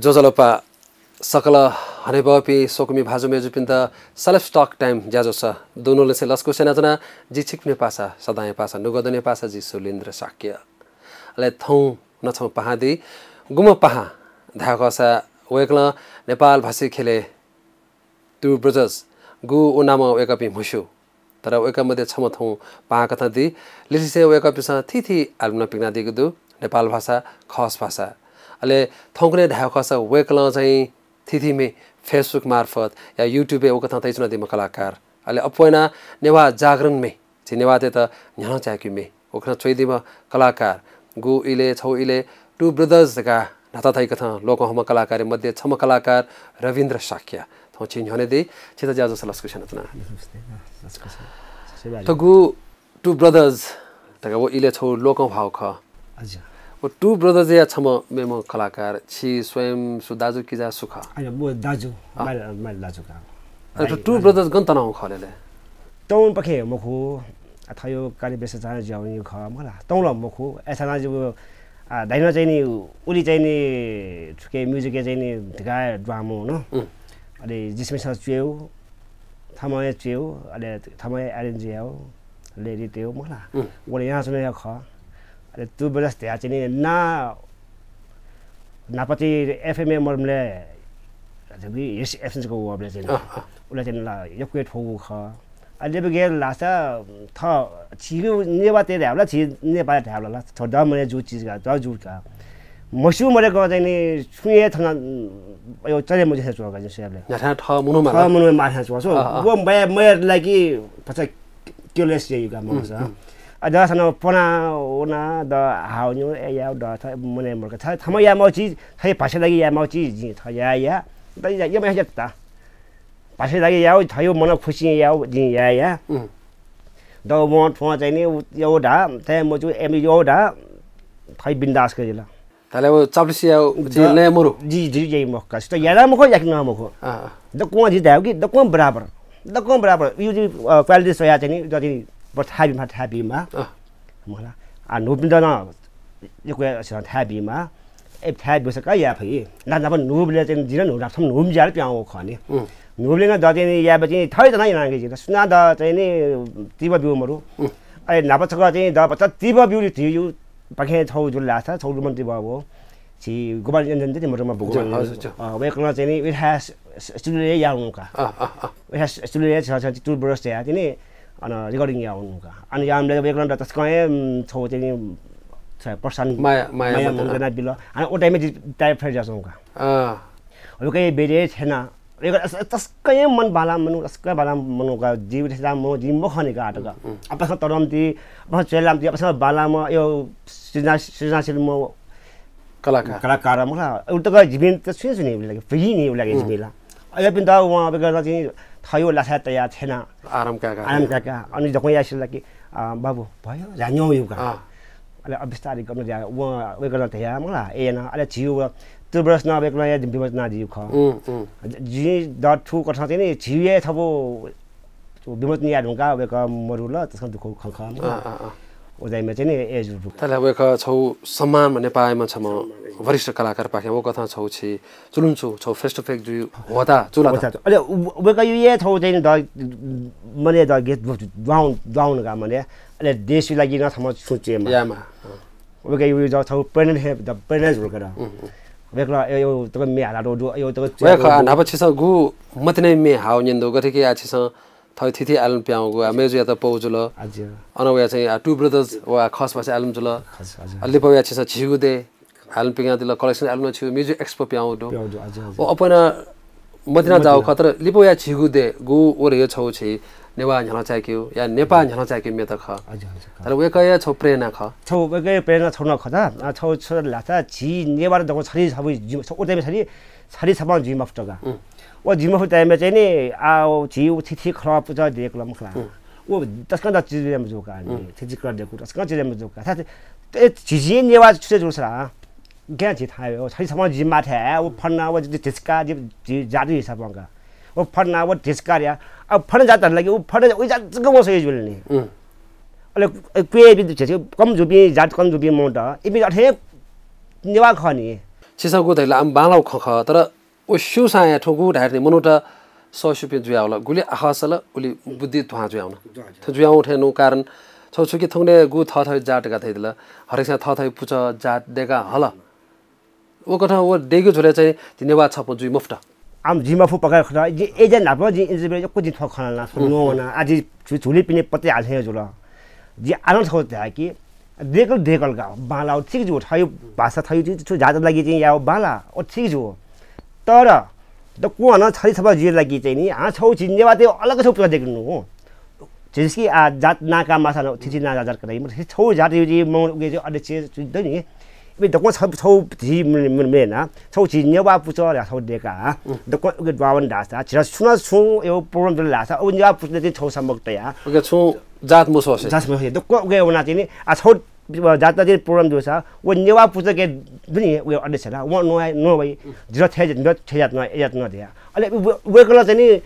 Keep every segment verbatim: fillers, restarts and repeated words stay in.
ज्वजलपा सकल हनेबहःपिं स्वकुमि भाजु मय्जुपिन्त Celebs Talk Time ज्याझ्वलय् दुनुगलंनिसें लसकुस यानाच्वना। जि छिकपिनि पासा, सदांया पासा, नुगः दुने पासा, जि सुलिन्द्र शाक्य। अले थौं नं छम्ह पाहां दी, गुम्ह पाहां धायेखःसा वय्कलं नेपाल भाषी ख्यलय् Two Brothers गु व नामं वय्कःपिं म्हस्यू। तर वय्कः मध्ये छम्ह थौं पाहां कथं दी। लिसें वय्कःपिन्सं थीथी album नं पिकनादीगु दु, नेपाल भाषा, खस भाषा। अले थौंकन्हय् धायेखःसा वय्कलं चाहिँ थीथी म्ये Facebook मार्फत या YouTube-य् वकथं तयाच्वनादीम्ह कलाकार। अले अप्वः यानाः नेवाः जागरणय् झी नेवाःतय्त न्ह्यालं चाय्केगु म्ये वकथं च्वयादीम्ह कलाकार। गु इलय् छगू इलय् Two Brothers धकाः न्हापा तयाकथं लोकंह्वःम्ह कलाकारया मध्ये छम्ह कलाकार रविन्द्र शाक्य। थौं झी न्ह्यःने दी, छित ज्याझ्वलय् लसकुस यानाच्वना। नमस्ते। नमस्ते। थ्व गु Two Brothers धकाः व इलय् छगू लोकंह्वाःगु खः। अच्छा। व Two Brothers-या छम्ह मेम्ह कलाकार, छि स्वयं सु दाजु किजा सु खः? अरे, म दाजु, अँ। माइला, माइला दाजु का। अरे, थ्व Two Brothers गन तनागु खः ले? तौं पखे मखु, आ, थयो कार्य व्यस्तता जुयावनीगु खः, मखुला। तौं ला मखु, अय्सां नं जि, आ, धाइनं चाहिँ नि, उलि चाहिँ नि, थुके music-य् चाहिँ नि, धिका द्वाःमु न। उम्। अले जिसमिसं च्वयेगु, थःम्हं हे च्वयेगु, अले थःम्हं हे arrange यायेगु, ले रितेगु, मखुला। उम्। उलि यानाच्वनागु खः। अले Two Brothers धयाः चाहिँ नि ना, न्हापा ति FM-य् मरुबलय्, Hits FM जक वःबलय् चाहिँ नि। अँ, अँ। उलय् चाहिँ नि ला यक्व हे थ्वःगु खः। अले लिपा गय् धाःसा थः झीगु नेवाःतय् धायेबलय् झी नेपाःतय् धायेबलय् ला थ्व दःमदय् जूगु चिज का, दः जूगु का। म्हस्यू मदय्कं चाहिँ नि छुं हे थन, अ, चले मजिसे च्वं का जिं स्वयेबलय्। न्ह्याथाय् थः मनू माला। थः मनू माथाय् च्वं। अँ, अँ। व मया, मया लागि भचा careless याइगु का मनूस। उम्, उम्। अ, द थन पना वना द हाव न्यू ए याव द थ मनय् मदय्क। थ-, थःम्हं यायेमाःगु चिज, थः भाषाया लागि यायेमाःगु चिज जिं थः याये या। द या, या मया जक ता। भाषाया लागि याव, थयो मन खुसी याव, जिं याये या। उम्। द वं थ्वं चाहिँ नि, उ, याव धा, थय् मजू, एम याव धा, थय् बिन्दास कजिल। ताले व चाप्लिस याव, द-, जि लँय् मरु। जि, जि, जि मखु का। त याना मखु, याकिं मखु। अँ, अँ। दक्वं जि धायेगु कि, दक्वं बराबर। दक्वं बराबर। यु जि, अ, quality स्वया चाहिँ नि, जति ब थाय् बिमा, थाय् बिमा। अँ। मला। आ, न्हूपिन्त नं यक्व थाय् बीमाः। ए, थाय् ब्यूसा का याये फइ। ना, नाप न्हूबलय् चाहिँ जिं न्हू, नाप थन न्हूम्ह ज्याला पिहां वःगु खः नि। उम्। न्हूबलय् नं द चाहिँ नि यायेबलय् चाहिँ थथे नं यानागु जिं। सुनां द चाहिँ नि तिबः ब्यू मरु। उम्। अले न्हापा छकः चाहिँ द भचा तिबः ब्यूगु धइगु पाखें छगू जुल धाःसा, छगू लुमन्ति बाबु। झी गोपाल योन्जन चाहिँ नि मरुम्ह बुगु हजुर, हजुर। अ, वय्कलं चाहिँ नि उथाय् स-, स-, स्टुडियोय् याःगु का। अ, अ, अ। उथाय् स्टुडियोय् छ, छ, टुर ब्रस धयाः चाहिँ नि अन recording याःगु का। अन याःबलय् वय्कलं द तसकं हे, उम्, छगू चाहिँ नि, छ, प्रोत्साहन माया, माया माया मन्त। मन्त यानाबिल। अन उ time-य् जि typhoid जुयाच्वंगु का। अ। वय्कःया बेडय् थ्यना। वय्कः अस-, तसकं हे मन बांलाःम्ह मनू, तसकं बांलाःम्ह मनू का। जि उथाय् थ्यनाः मनू जि मखंनि का आः तक। उम्, उम्। अपसं तःधंम्ह ति, अपसं च्वय् लाःम्ह ति, अपसं बांलाःम्ह, अयो सृजना-, सृजनाशील म कलाकार। कलाकार मला। उतक जिपिं त छुं छुं नि उलि लागे, फुइ नि उलि लागे उम्। जिपिं ला। अय्‌पिन्त वं वय्कलं चाहिँ थःयो लासाय् तयाः थ्यना। आराम काका। आराम काका। अनि जखं यासें ला कि, अ, बाबु, भयो, झा न्यं यु का। अँ। अले अ बिस्तारै गर्नु ज्या, वं वय्कलं धया मला, ए याना, अले झी व टुर ब्रस नं वय्कलं हे विमोचन यानादीगु खः। उम्, उम्। जि द थुकथं चाहिँ नि झीयो हे छपु विमोचन याये धुंकाः वय्कः मरुल, तसकं दुःख खँ खः मला। अँ, अँ, अँ। व time-य् चाहिँ नि ए जु। तर वय्कः छगू सम्मानम्ह नेपाःयाम्ह छम्ह वरिष्ठ कलाकारपाखें वकथं छगू छि चुलुंचु छगू face to face जुइ होता चुला त। होता त। अले उ-, वय्कःयो हे छगू चाहिँ नि द-, मनय् द गेत दु-, द्वाउन, द्वाउन का मनय्। अले देशयो लागि नं छम्ह छुं च्वयेमा। यामा। अँ। वय्कःयो द छगू प्रेरणा हे द प्रेरणा जुल का द। उम्, उम्। वय्कलं ए, यो तक म्ये हाला दु, यो तक वय्कः आ न्हापा छिसं गु मतिनाया म्ये हाव न्यने दु, गथे कि आ छिसं थः थीथी album पिहां वःगु, आ, मय्जुयात पौ जुल। हजुर। अन वया चाहिँ, आ, टु ब्रदर्स, व, आ, खस भाषा album जुल। खस, हजुर। आ, लिपा वया छिसं झीगु दे album पिहां दिल, collection album नं छिगु music expo पिहां वःगु दु। पिहां वःगु दु, हजुर, हजुर। व अप्वः नं मतिना जाःगु खः, तर लिपा वया झीगु दे, गु व रे छगू छि नेवाः न्ह्यालं चाय्केगु, या नेपाः न्ह्यालं चाय्केगु म्ये त खः। हजुर, हजुर, खः। तर वय्कःया छगू प्रेरणा खः। छगू वय्कःया प्रेरणा छगू नं खः त, आ, छगू छु धाःसा छि नेवाःत दक्वं छधी छपु जिम-, व time-य् छधी छधी छपं जुइ मफुत का। उम्। व जुइ मफु time-य् चाहिँ नि, आ, व झी व थीथी खलः पुचः दय्कल मखुला। उम्। व तसकं द चिज याये मजू का नि, उम्। थीथी खलः दय्कू तसकं चिज याये मजू का। थ-, त-, झी, झी नेवाः छु जुल सा? गय् झी थाय्, व थीथी छपं जुइ माःथाय्, व फलाना, व झी धिचका, झी, झी जाति हिसाबं का। व फलाना, व धिचका या, अब फलाना जात धाल कि, व फलाना, व जात जक वंसा हे जुल नि। उम्। अले, अ, क्वय् बि-, झी, झी कम जूपिं, जात कम जूपिं मनूत, इपिं अथे नेवाः खः नि। छिसं गु धइला आम बांलाउ खँ खः, तर व स्यूसां हे थ्व गु धायेत नि मनूत सःस्यूपिं जुयावल, गुलि आखः सल उलि बुद्धि ध्वां जुयावन। थ्व जुयावन थें नु कारण छौ छु कि थौंकन्हय् गु थःथःगु जात धकाः धयादिल, हरेकसां थःथःगु पुचः जात दय्काः हल। व कथं व दय्कू झ्वलय् चाहिँ झी नेवाः छप्पँ जुइ मफुत। आम जुइ मफु पक्का खः। जिं अय्‌जूगुलिं न्हापां जिं इन्टरभ्यू यक्व जिं थ्व खँ ल्हाना, थ्व न्ववाना, आः जि झु-, झुलिपिनि पति हाले हे जुल। जिं आः नं थ्व धाये कि दय्कल दय्कल का, बांलाउ ठीक जू, थःगु भाषा थःगु छु जातया लागि चाहिँ याउ बांला, व ठीक जू। तर दक्वं हानं छलि छपा जुइया लागि चाहिँ नि, हानं छौ झी नेवाःतय् अलग छौ पुचः दय्केनु। जैसे कि आः जात नां काः माःसा नं, थीथी नां जात कथं, मतलब, थी छौ जात जुइ, जुइ, मौन उके जुइ, अध्यक्ष जुइ दनि। इबे दक्वं छौ, छौ झी म-, म-, मेना, छौ झी नेवाः पुचः ला छौ दय्काः, दक्वं उके दुहां वन धाःसा, झीत सुनं छुं एगु problem जुल धाःसा, उ नेवाः पुचः चाहिँ छौ सम्बक तयाः। उके छुं जात मस्वसे। जात मस्वसे। दक्वं उके वना चाहिँ नि, आः छौ जात चाहिँ problem जूसा, व नेवाः पुचःके दुनि, उके अध्यक्ष ला, वं नं, नं वइ, झीत थथे, झीत थथे जात नं, ए जात नं धया। अले व-, वय्‌कलं चाहिँ नि,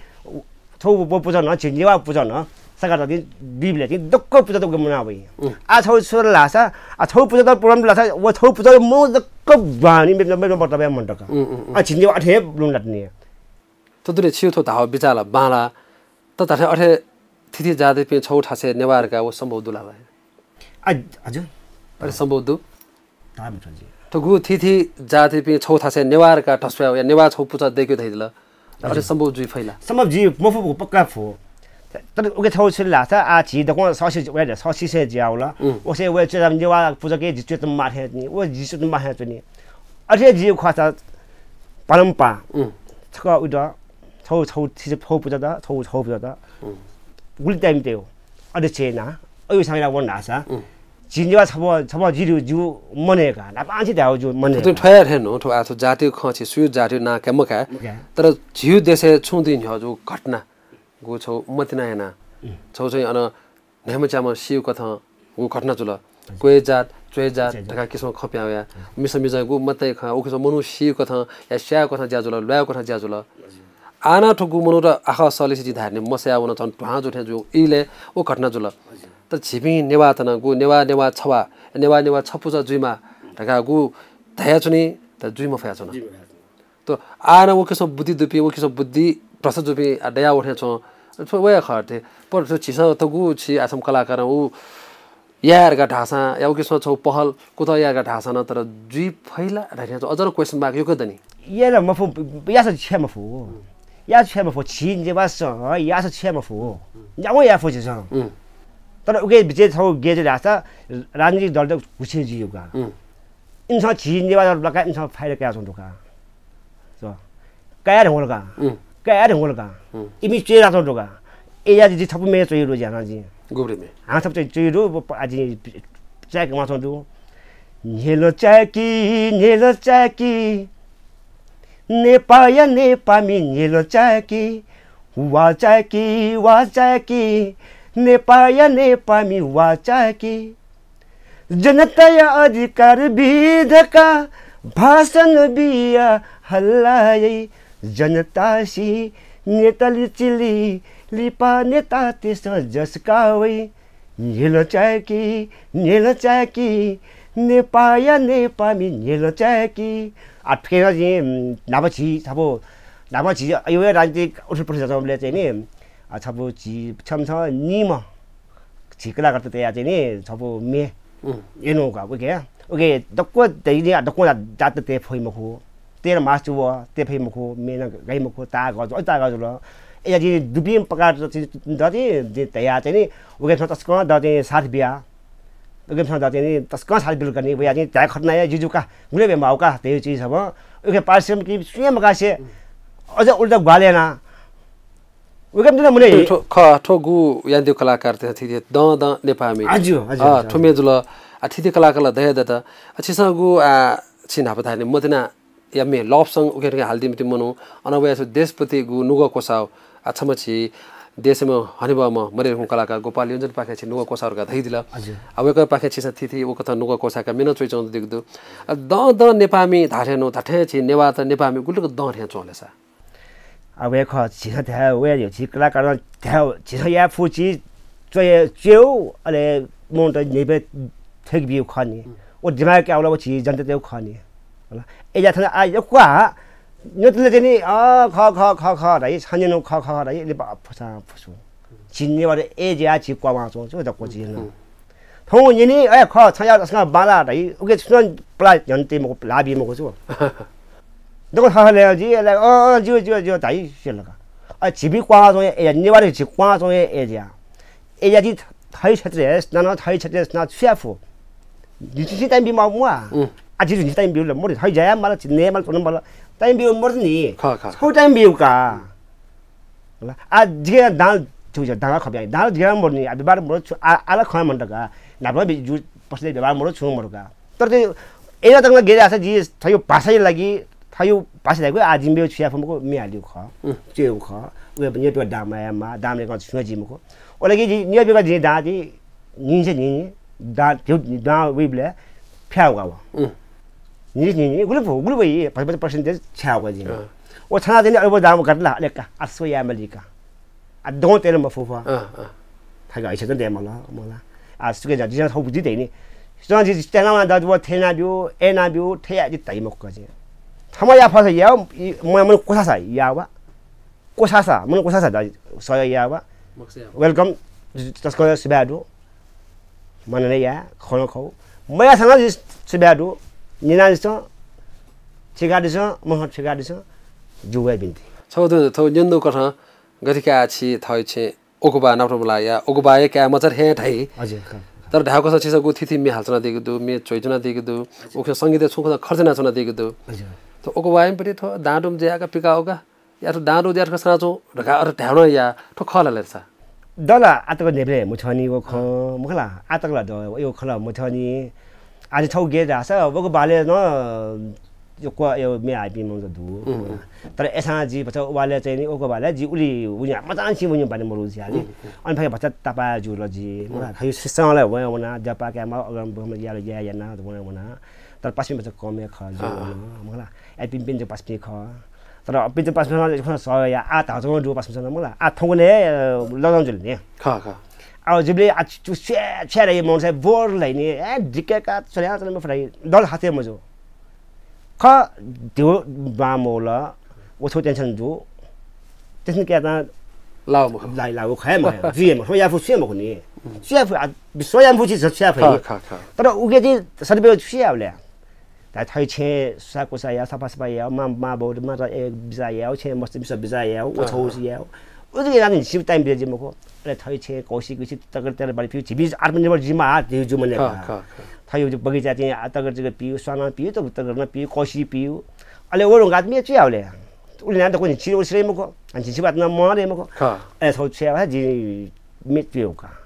थ्व व पुचः नं, झी नेवाः पुचः नं, सकारात्मक दुइबलय् चाहिँ दक्व पुचःत उके मुना वइ। उम्। आः छौ छु धाःसा, आः छौ पुचःत problem धाःसा, व छौ पुचः मौ दक्व बानी, मे-, मे-, मे-, मे-, मे-, मन तक। उम्, उम्, उम्। आः झी नेवाः अथे हे लुमलात नि। थ्व दुने छिउ थ्व धाव बिचाः ला बांला, त धात्थें अथे थीथी जातिपिं छौ थासय् नेवाः धकाः व सम्भव दु ला भाइ? आ, हजुर। अथे सम्भव दु? धाः मित्रजी। थुगु थीथी जातिपिं छौ थासय् नेवाः धकाः धस्वाय् या नेवाः छौ पुचः दय्केगु धयादिल। अथे हजुर। सम्भव जुइ फइ ला? सम्भव जुइ मफु, पक्का फु। तर उके छौ छु धाःसा, आः झी दक्वं सःस्यू, वया सःस्यू जुयावल। उम्। वसे वया च्वय् नेवाः पुचःके झी च्वय् माः थें नि, व झी च्वय् माः थें च्वनी। अथे जुइ खःसा परम्परा। उम्। छकः उइत छौ, छौ, थीथी छौ पुचःत, छौ, छौ पुचःत। उम्। गुलि time तयेगु। अध्यक्ष याना, अयु सांगला वन धाःसा। उम्। झी नेवाः छपः, छपः जुइ धइगु मनय् का, न्हापांछि धायेगु जुइ मनय् का। थ्व थ्वया थें नु, थ्व आः थ्व जातिगु खँ छि सुयु जातिगु नां काये मकाये। मकाये। तर झीगु देशय् छुं दिं न्ह्यः जूगु घटना, गु छौ मतिना याना। उम्। छौ चाहिँ अन न्हय्म्ह च्याम्ह सीगु कथं गु घटना जुल। क्वय् जात, च्वय् जात च्वय् जात। धकाः किसिमं खँ पिहां वया। मिसा मिजं गु मतिना खँ, उ किसिमं मनू सीगु कथं या स्यायेगु कथं ज्या जुल, ल्वायेगु कथं ज्या जुल। आः नं थुगु मनूत आखः सःलिसे जिं धाये नि मसया वन झन ध्वां जू थें जू इलय् व घटना जुल। तर झीपिं नेवाःत नं गु नेवाः नेवाः छवा, नेवाः नेवाः छपुचः जुइमा धकाः गु धयाच्वनी, तर जुइ मफयाच्वन। त आः नं व किसिमं बुद्धि दुपिं, व किसिमं बुद्धि भ्रष्ट जूपिं आ दया वथें च्वं। थ्व वया खः थे। पर थ्व झीसं थुगु छि आसम कलाकारं उ याये धकाः धाःसां, या व किसिमं छौ पहल कुतः याये धकाः धाःसां नं, तर जुइ फइ ला धइथें च्वं। अझ नं question mark यक्व दनि। याये ला मफु, याःसा छ्वये मफु। याःसा छ्वये मफु, झी नेवाःसं याःसा छ्वये मफु। यावं याये फु झीसं। उम्। तर उके बिचय् छौ गय् जुइ धाःसा राजनीतिक दलत घुसिं जुइगु का। उम्। इमिसं झी नेवाः दल ब्लाकाः इमिसं फाइदा कयाच्वंगु दु का। स, कया धुंकल का। उम्। कया धुंकल का। उम्। इमि च्वय् लाच्वंगु दु का। अय्‌या जि छपु म्ये च्वय् दु ज्यानं जि। गुबलें म्ये? हां छपु च्वय् दु, व प-, आ जि चाय्‌के वांच्वंगु दु। न्ह्यलं चाय्‌कि, न्ह्यलं चाय्‌कि। नेपाःया नेपाःमि न्ह्यलं चाय्‌कि। वा चाय्‌कि, वा चाय्‌कि। नेपाःया नेपाःमि वा चाय्‌कि। जनताया अधिकार बी धकाः भाषण बिया हल्ला याइ। जनतासि नेतालि चिलि लिपा नेतातय्‌सं जसका वइ। न्ह्यलं चाय्‌कि, न्ह्यलं चाय्‌कि, नेपाःया नेपाःमि न्ह्यलं चाय्‌कि। आ, थुकिं जिं, उम्, न्हापा झी, छपु, न्हापा झी अय्‌या राजनीतिक उथलपुथल जुयाच्वंबलय् चाहिँ नि, आ, छपु झी छम्ह छम्ह निम्ह झी कलाकारत तया चाहिँ नि छपु म्ये उम्। यनु का, उके, उके दक्व दइनि, आ, दक्व जात तये फइ मखु। तेह्र मास जू व, तये फइ मखु, म्ये नं गाइ मखु, ताःहाकः जुल, अझ ताःहाकः जुल। अय्‌या जि दुपिं पकार दति, जि तया चाहिँ नि, उके छं तसकं द चाहिँ साथ बिया। उके छं द चाहिँ नि, तसकं साथ बिल का नि, वया चाहिँ धाये खतना या, जिजु का, गुले बे माउ का, धइगु चिज छपु। उके पारिश्रमिक सुने मकासे, अझ उल्टा ग्वाहालि याना। उके मिले मुने। थ्व, खः, थ्व गु यानादिउ कलाकारत थीथी दँ दँ नेपाःमि। हजुर, हजुर, अ, हजुर। थ्व म्ये जुल, आ, थीथी कलाकार ला दया दत। आ, छिसं गु, आ, छि न्हापा धाये नि, मतिना या म्ये love song उखे थुखे हालादीम्ह मनू, अन वया छु देशप्रति गु नुगः क्वसाः, आ, छम्ह छि देशम्ह हनेबहःम्ह मदय् धुंकूम्ह कलाकार गोपाल योन्जनपाखें छि नुगः क्वसाः धकाः धयादिल। हजुर। आ, वय्‌कःपाखें छिसं थीथी व कथं नुगः क्वसाः का म्ये नं च्वयाच्वंगु दु। आ, दँ दँ नेपाःमि धाःथें नु, धात्थें छि नेवाःत नेपाःमि गुलि तक दँ थें च्वं ले सा। आ, वय्‌कः झीसं धाये, वय् झी कलाकारं धाये, झीसं याये फु चिज च्वये, च्वयेगु, अले मनूत न्ह्यब्वये थ्यंके बीगु खः नि। व दिमाग कायेगु ला व झी जनतातय्‌गु खः नि। होला। अय्‌ज्या थन आ यक्व हा, न्यतुले चाहिँ नि, अ, ख, ख, ख, ख धाइ, छन्यनु ख, ख, ख धाइ, लिपा फुसा फुसु। झी नेवाःत अय्‌ज्या झी क्वावां च्वं छु, दक्व झी न। हम्म। थौं न्यनी, अय् ख, छया अस्का बाला धाइ, उके छुं पला झन्ते मखु, लाबी मखु छु। दक्व ख, ख ले, जि, ले, अ, अ, ज्यू, ज्यू, ज्यू धाइ, सेल का। अ, झीबी क्वावां च्वं अय्‌ज्या, नेवाःत झी क्वावां च्वं अय्‌ज्या। अय्‌ज्या जि थै क्षेत्रय् स्नान, थै क्षेत्रय् स्नान छु याये फु? जितः time बी माः म्वाः। उम्। आ, जितः time बी ल, मरि थै ज्या याये माल, छि नये माल, च्वने माल। Time बी मरि नि। ख, ख, ख। छौ time बी का। होला। आ, जिके दां, छु छ, दां खप्या, दां जिके मरि नि, आ, बिबार मरि छु, आ, आला खँ मन्त का। नापला बि-, जु, पसले बिबार मरि छु मरि का। तर त्यो, एना तक गेले आसा जि, थयो भाषा लागि, थयो भाषा लागि, आ, जिम्बे छु याये फु मखु, म्ये हालिउ ख। उम्। च्वेउ ख। उए, न्यतुया दां माया मा, दां ले कं छु जि मखु। ओलागि जि न्यबिका जि दां जि निंसे निं दां, त्यो दां वइबलय् फ्याः वः। उम्। निंसे निं गुलि भो, गुलि भो, पचास percentage छ्याः वः जि। अँ। ओ छना जनि अबो दां गतला, अले का, आ, सो या मलिका। आ, दं तेरे मफु फु। अँ, अँ। थाइगा ऐसे त दे मला, मला। आ, सुके जा, जिं थौ बुझि दैनि। सुना जि, तेना मा दा, वो थेना बिउ, एना बिउ, थेया जि ताइ मखु जि। थमा या फस या, म, म, कोसा सा, या वा। कोसासा, मन कोसासा दा सय यावा। मक्सया। Welcome, तस्कं सुभाय् दु। मनने या, खन खौ। मया सन जि सुभाय् दु। निना दिसँ, ठिका दिसँ, मह ठिका दिसँ, जुवय् बिन्ति। छौ त, थौ न्यन्दु कथं गतिका छि थै छे ओकुबा नापरमला या, ओकुबा या क्या मचर हे धाइ। हजुर, खँ। तर धाउ कथं छिसं गु थिथि मे हालचना दिगु दु, मे चोइचना दिगु दु, हजुर। उखे संगीत छुं खर्चना चना दिगु दु। हजुर। त ओकुबा एम परि थो दाँडुम ज्याका पिका ओका। याथु दाँडु ज्याथु खसना चौ धका अथ धाउन या थो खला लेसा। दला आतक नेबले मुछनी वो खँ, अँ। मुखला आतक ला द यो खला मुछनी। आनि थौ गे धासा वगु बाले न यो क्व यो मे आइपि मंग दु। उम्, उम्। तर एसा जि भचा वाले चाहिँ नि ओको बाले जि उलि उनि मचान छि उनि बाने मरु जि आनि। उम्, उम्। अनि भाइ भचा तपा जुल जि। उम्। मुखला खयु सिसंले वया वना जपा क्या मा अगम बम या या या ना वना वना। तर पास्मी भचा कमे ख जि अँ। वना। मुखला ए पिन पिन जो पास्मी ख। तर पिन जो पास्मी ख स या आ ता जो दु पास्मी सन मुखला। आ थौने लजन जुल ने। ख ख। आ जुबले आ चु छ्या छ्या रे मन से बोर लाइने। ए दिके का चले आ चले म फराइ। दल हाते मजो। ख देउ बा मोल। वो छौ tension दु। Tension क्या ता लाओ मखु। लाइ लाओ खय म। जुये म। या फु छे मखु नि। छे फु आ सोया फु छि छे फु। ख ख ख। तर उगे जि सदबे छे आवले। ता थै छे साकुसा या सफा सफा या मा मा बौ मा त ए बिजा या छे मस्त बिसा बिजा या ओ छौ या। उगे रानी सिब time बे जि मखु। अरे थै छे कौसी कुसी तगर तेल बलि पिउ छिबी आत्मनिर्भर जिमा आ दे जु मने ख का। ख ख। थयो जो बगैँचा चाहिँ आ तगर जग पिउ स्वाना पिउ त तगर न पिउ कौसी पिउ। अले वो रंग आदमी छु आवले। उले ना त कोनी छि उले श्रेय मखु। अनि छि बात न मरे मखु। ख। अले छौ छे आ जि मे पिउ का।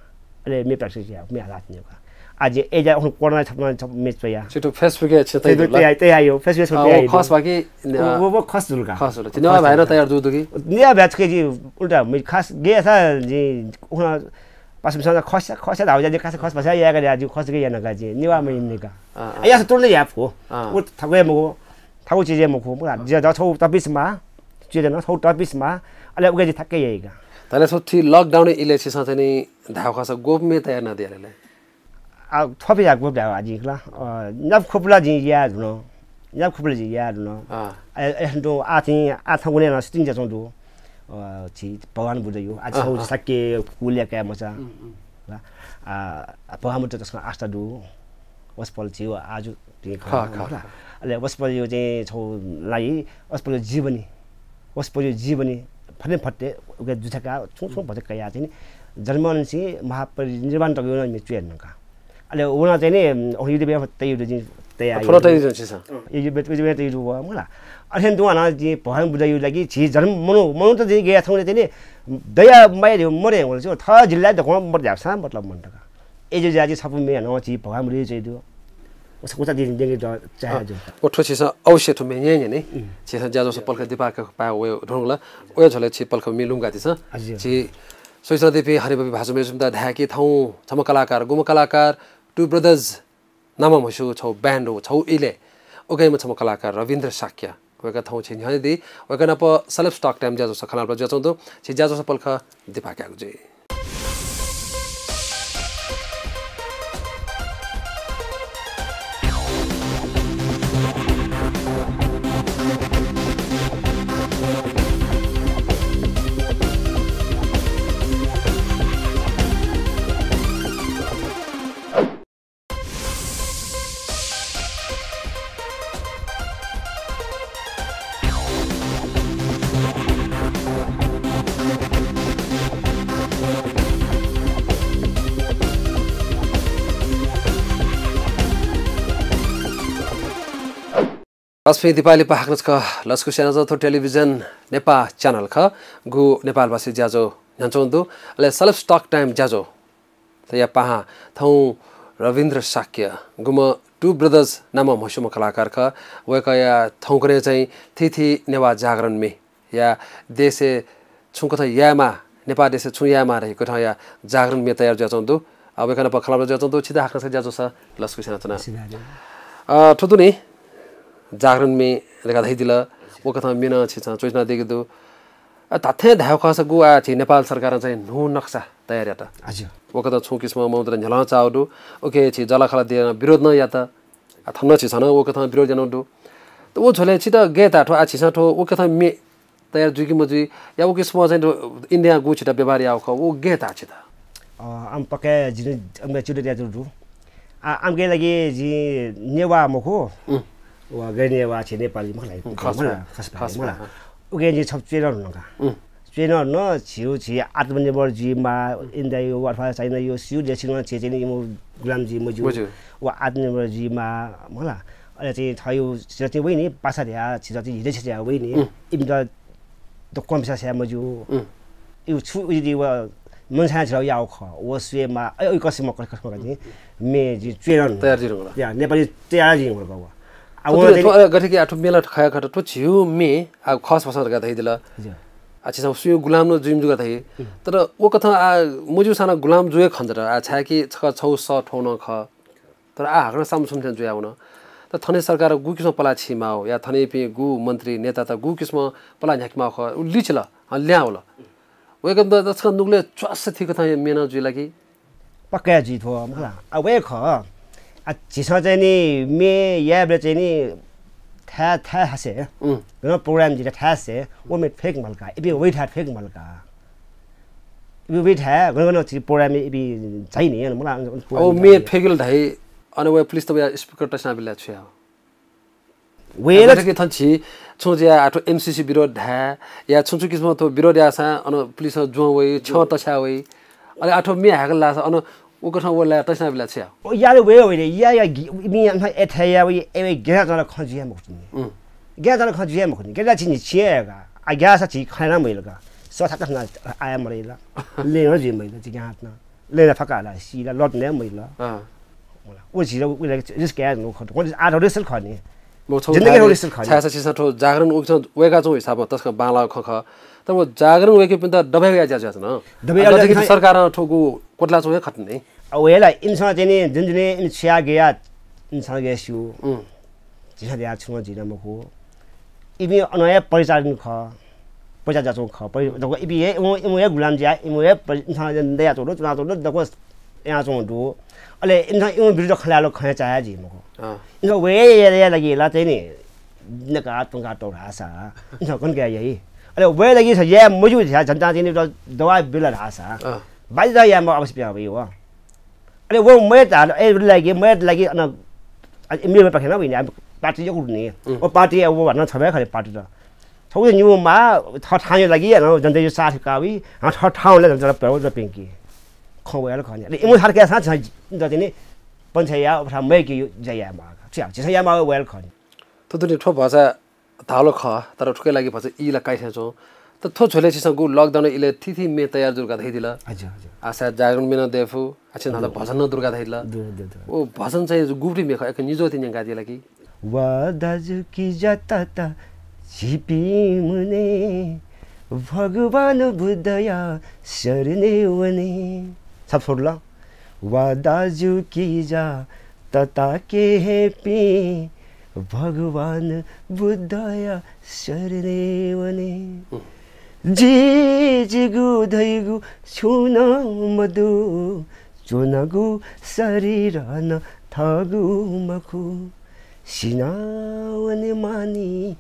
अले मे practice या मे हालात नि का। आज ए जा उन कोरोना छप छप मे चोया। छिटो Facebook ए छ तै Facebook दुला। तै आयो, Facebook छ आ, तै वो आयो। खस बाकी वो वो खस दुल का। खस दुल। जिने भाइ न तयार दु दुकी। ने भाइ छके जि उल्टा मे खस गे सा जि उन पास में सा खस खस धाउ जा जि खस खस भाषा या का जि खस गे या न का जि। निवा मे ने का। अँ, अँ। या से तुरंत या फो। अँ। वो थगवे मगो। थगो चीज मखु। जि द छौ तपिस मा। चीज न छौ तपिस मा। अले उगे जि थके या का। तले सो थी lockdown इले छिसं चाहिँ नि धाउ खस गोप मे तयार न दियाले। आ, थ्वपे यागु ब्याहा आजि खला। अ, न्याप खुपुला जिं याये धुन। न्याप खुपुला जिं याये धुन। अँ। अ, अ, दु, आ थिं, आ थौंकन्हय् नं shooting जुयाच्वंगु दु। अ, झी भगवान बुद्ध यु। आ, अँ, छौ अँ। साक्य कुले काये मचा। उम्, उम्। आ, आ, भगवान बुद्ध तसकं आस्था दु। वसपल झी आजु तिं खः, खः, खः, खः। अले वसपल यु चाहिँ छौ लाई, वसपल जीवनी। वसपल यु जीवनी। फने फट्टे, उके जुथका, छुं छुं भजक कया चाहिँ नि। जन्म निसें महापरिनिर्वाण तक यु न च्वये नका। अले उना चाहिँ नि, अ, युद्ध बे तय युद्ध जिं तय आ थोड़ा युद्ध। तय युद्ध छिसा। अ, युद्ध बे, युद्ध बे तय युद्ध हुआ, मला। अथेन दुआ ना जिं भगवान बुद्ध यु लागि झी जन्म मनु, मनु त जिं गया थौं चाहिँ नि, दया माया दे मरे, वल छु, थ जिल्ला दखो मर जासा, मतलब मन तका। ए जो जाति छपु मे न झी भगवान बुद्ध यु चाहिँ दु। उस, उस दिन देंगे द, चाहे अ, जो। वो थो छिसा अवश्य थो मे न्ये न्ये नि। उम्। छिसा ज्याझ्वः स पलख दिपाक पाये वये ढोंगला, वये झोले छि पलख मे लुंगा दिसा। हजुर। छि सोइसना दिपि हरिबाबी भाजु मेजुम दा धाय्‌कि थौं छम्ह कलाकार, गुम्ह कलाकार, Two Brothers नामं म्हस्यू छौ band हो, छौ इले। उगैम्ह छम्ह कलाकार रविन्द्र शाक्य। वय्‌कः थौं छि न्ह्यःने दी, वय्‌कः नाप Celebs Talk Time ज्याझ्वः स खनाबलय् जुयाच्वंगु दु, छि ज्याझ्वः स पलख दिपाक यायेगु जुइ। अस्मि दिपालि पाहाकनच खः लसकुस यानाच्वंगु थ्व टेलिभिजन नेपाः च्यानल खः, गु नेपालभाषी ज्याझ्वः न्ह्यानाच्वंगु दु। अले सलफ टक टाइम ज्याझ्वःया पाहां थौं रविन्द्र शाक्य, गुम्ह टु ब्रदर्स नामं म्हस्यूम्ह कलाकार खः। वय्कःया थौंकन्हय् चाहिँ थीथी नेवाः जागरण म्ये या देशय् छुं कथं यायेमाः, नेपाः देशय् छुं यायेमाः धइगु कथंया जागरण म्ये तयार जुयाच्वंगु दु। अ, वय्कः नाप खँल्हाबल्हा जुयाच्वंगु दु। छितः हाकनं छकः ज्याझ्वःसा लसकुस यानाच्वना। अ, थ्व दुने जागरण म्ये धकाः धयादिल। व कथं म्ये नं छिसं च्वयाच्वनादीगु दु। अ, धात्थें धायेगु खःसा गु आः झी नेपाल सरकारं चाहिँ न्हू नक्सा तयार यात। हजुर। व कथं छुं किसिमं मनूतय्त न्ह्यलं चाःगु दु। उके झी जःलाखःला देय् नं विरोध नं यात। आ, थन नं झीसं नं व कथं विरोध यानागु दु। त व झ्वलय् छितः गय् ताः थ्व, आ, झीसं थ्व व कथं म्ये तयार जुइ कि मजुइ, या व किसिमं चाहिँ थ्व इन्डियां गु छितः व्यवहार याःगु खः, व गय् ताः छितः? अ, आम पक्का जिं आम चिन्ता यानाच्वनागु दु। आ, आम गय् लागि जि नेवाः मखु, उम्। व गैर नेवाः, झी नेपाली मखु ला, उम्, खस मला, भाय्। खस भाय् खस मला। भाय्, अँ। उकिं जिं छपु च्वय् नं धुन का। उम्। च्वय् नं धुन, झीगु, झी आत्मनिर्भर जुइमाः, इन्डियाय् अथवा चाइनाय् स्वीया देशय् नं झी चाहिँ इमिगु गुलाम जुइ मज्यू। मज्यू। व आत्मनिर्भर जुइमाः, मखु ला। अले चाहिँ थःगु झीत चाहिँ वइ नि, पासा धया, झीत चाहिँ हिरे छ्या वइ नि, उम्। इमित दक्वं बिस्वास याये मज्यू। उम्। इमिगु छु उइ व मनसां झीत याःगु खः, व स्वयेमाः, अ, उइ कसिम, कसिम, कसिम, म्ये जि च्वय् नं धुन। तयार जुइ धुंकल। या, नेपाली तयार जुइ धुंकल व। आ, थ्व व तुले चाहिँ थ्व, अ, गथे कि आ थ्व म्ये ला खया खत, थ्व झीगु म्ये, आ, खस भाषां धकाः धयादिल। हजुर। आ, छिसं स्वय् गुलाम नं जुइ मज्यू धकाः धइ। उम्। तर व कथं आ, मज्यूसां नं गुलाम जुइ हे खन त, आ, छाय्कि छकः छगू सः थ्व नं खः। तर आ हाकनं सामु छुं थें जुयावन। तर थनया सरकारं गु किसिमं पलाः छिमाः, या थनयापिं गु मन्त्री, नेतात गु किसिमं पलाः न्ह्याकेमाः खः, उ लिचिल, हँ, ल्याहां वल। वय्कःपिन्त तसकं नुगलय् च्वास्स थी कथं म्ये नं जुइ ला कि? पक्का जुइ थ्व, मखु ला। आ, वय् खः। आ, झीसं चाहिँ नि म्ये यायेबलय् चाहिँ नि थाय्, थाय् हासे, उम्। गन program जुइ थाय् हासे, व म्ये फ्यंके माल का, इपिं वइथाय् फ्यंके माल का। इपिं वइथाय् गन गन झी program इपिं झाइ नि, मला, program अ, म्ये झाइ। फ्यंकेगु धाइ, अन वय् पुलिसत वयाः speaker तसिनाबिल ला छु याये? वय् ला गथे कि थन झी छुं जुयाः आ थ्व MCC विरोध धाये, या छुं छुं किसिमं थ्व विरोध याःसां अन पुलिसं ज्वं वइ, छ्यं तछ्याः वइ। अले आ थ्व म्ये हाय्कल धाःसा अन उकथं व ला तसिनाबिल ला छु याये? ओ, याले वय् वइ रे, या, या, गि-, इमि अन एथय् या वइ, ए, वय् गेना च्वंगु खँ जुइ हे मखुनि। उम्। गेना च्वंगु खँ जुइ हे मखुनि। गेना झी नि छिं हे का। आ, ग्याःसा झी खँ नं मइल का। सः थात हना आया मरइल। लें नं जुइ मइल, झी ग्याः हात नं। लें ला फकाः ला, सी ला, लत नं मइल। अँ। व झी ला, उ ला risk याये नु खँ। कोन आ थ्व risk खः नि। मखु, छगू जिन्दगी थाय् risk खः नि। छाय्सा छिसं थ्व जागरण उकथं वय्काच्वंगु हिसाबं तसकं बांलाःगु खँ खः। तर व जागरण वय्केपिन्त दबे याये ज्या जुयाच्वन। दबे आ, याये गथे कि ज्या सरकारं थुगु क्वतलाच्वं हे खत नि। अ, वय् ला इमिसं चाहिँ नि जुन जुन इमि छ्या गया, इमिसं गया स्यू। उम्। झीसं धया छुं जुइ नं मखु। इमि अन हे परिचालन खः। परिचालन जुयाच्वं खः। परि-, दक्व इमि हे, इमि, इमि हे गुलाम जुया, इमि हे परि-, इमिसं दयाच्वं दु, च्वनाच्वं दु, दक्व यानाच्वं दु। अले इमिसं इमि विरुद्ध खँ ल्हायेगु खँ हे चाये जुइ मखु। अँ। इमिसं वय् याये, याये लागि ला चाहिँ नि नका त्वंका तौ धाःसा। इमिसं गन कयाः याइ। अले वय् लागि स याये मज्यू धया जनतां चाहिँ नि दबाब बिल धाःसा। अँ। बाध्यता यायेमाः अवश्य पिहां वइ व। अले व मय्त हाल, ए, लागि, मय्त लागि अन, अ, इमि मेपाखें नं वइ नि, आ, पार्टी यक्व नि। उम्। व पार्टी, व हानं छम्ह खः पार्टी त। थौं निम्ह माः, थः थाय् लागि, अन जनताया साथ का वइ, अन थः थाय् ला जनता प्यंकी। खँ वयाल खः नि। अले इमि सरकारं साथ छ, जनता चाहिँ नि, पन्छाया, अथवा मय्के ज्या यायेमाः। छु याये, झीसं यायेमाः वयाल खः नि। थुतुनि थ्व भचा धाःगु खः, तर थुकिया लागि भचा ई ला काइथें च्वं। त थ्व झ्वलय् छिसं गु lockdown इलय् थीथी म्ये तयार जुल धकाः धयादिल। हजुर, हजुर। आ सायद जागरण म्ये नं दयेफु, आ छिं धाःसा हजुर। भजन नं दु धकाः धयादिल। दु, दु, दु। ओ भजन चाहिँ गुगुति म्ये खः, एक निजोति न्यंकादिया ला कि? वा दाजुकिजा तता झीपिं मुने भगवान बुद्धया शरणय् वने। छाप छोड्ला। वा दाजुकिजा तता केहेँपिं भगवान बुद्धया शरणय् वने। जि जिगु धइगु छुं नं मदु, च्वनागु शरीर नं थःगु मखु। सिनावने मानि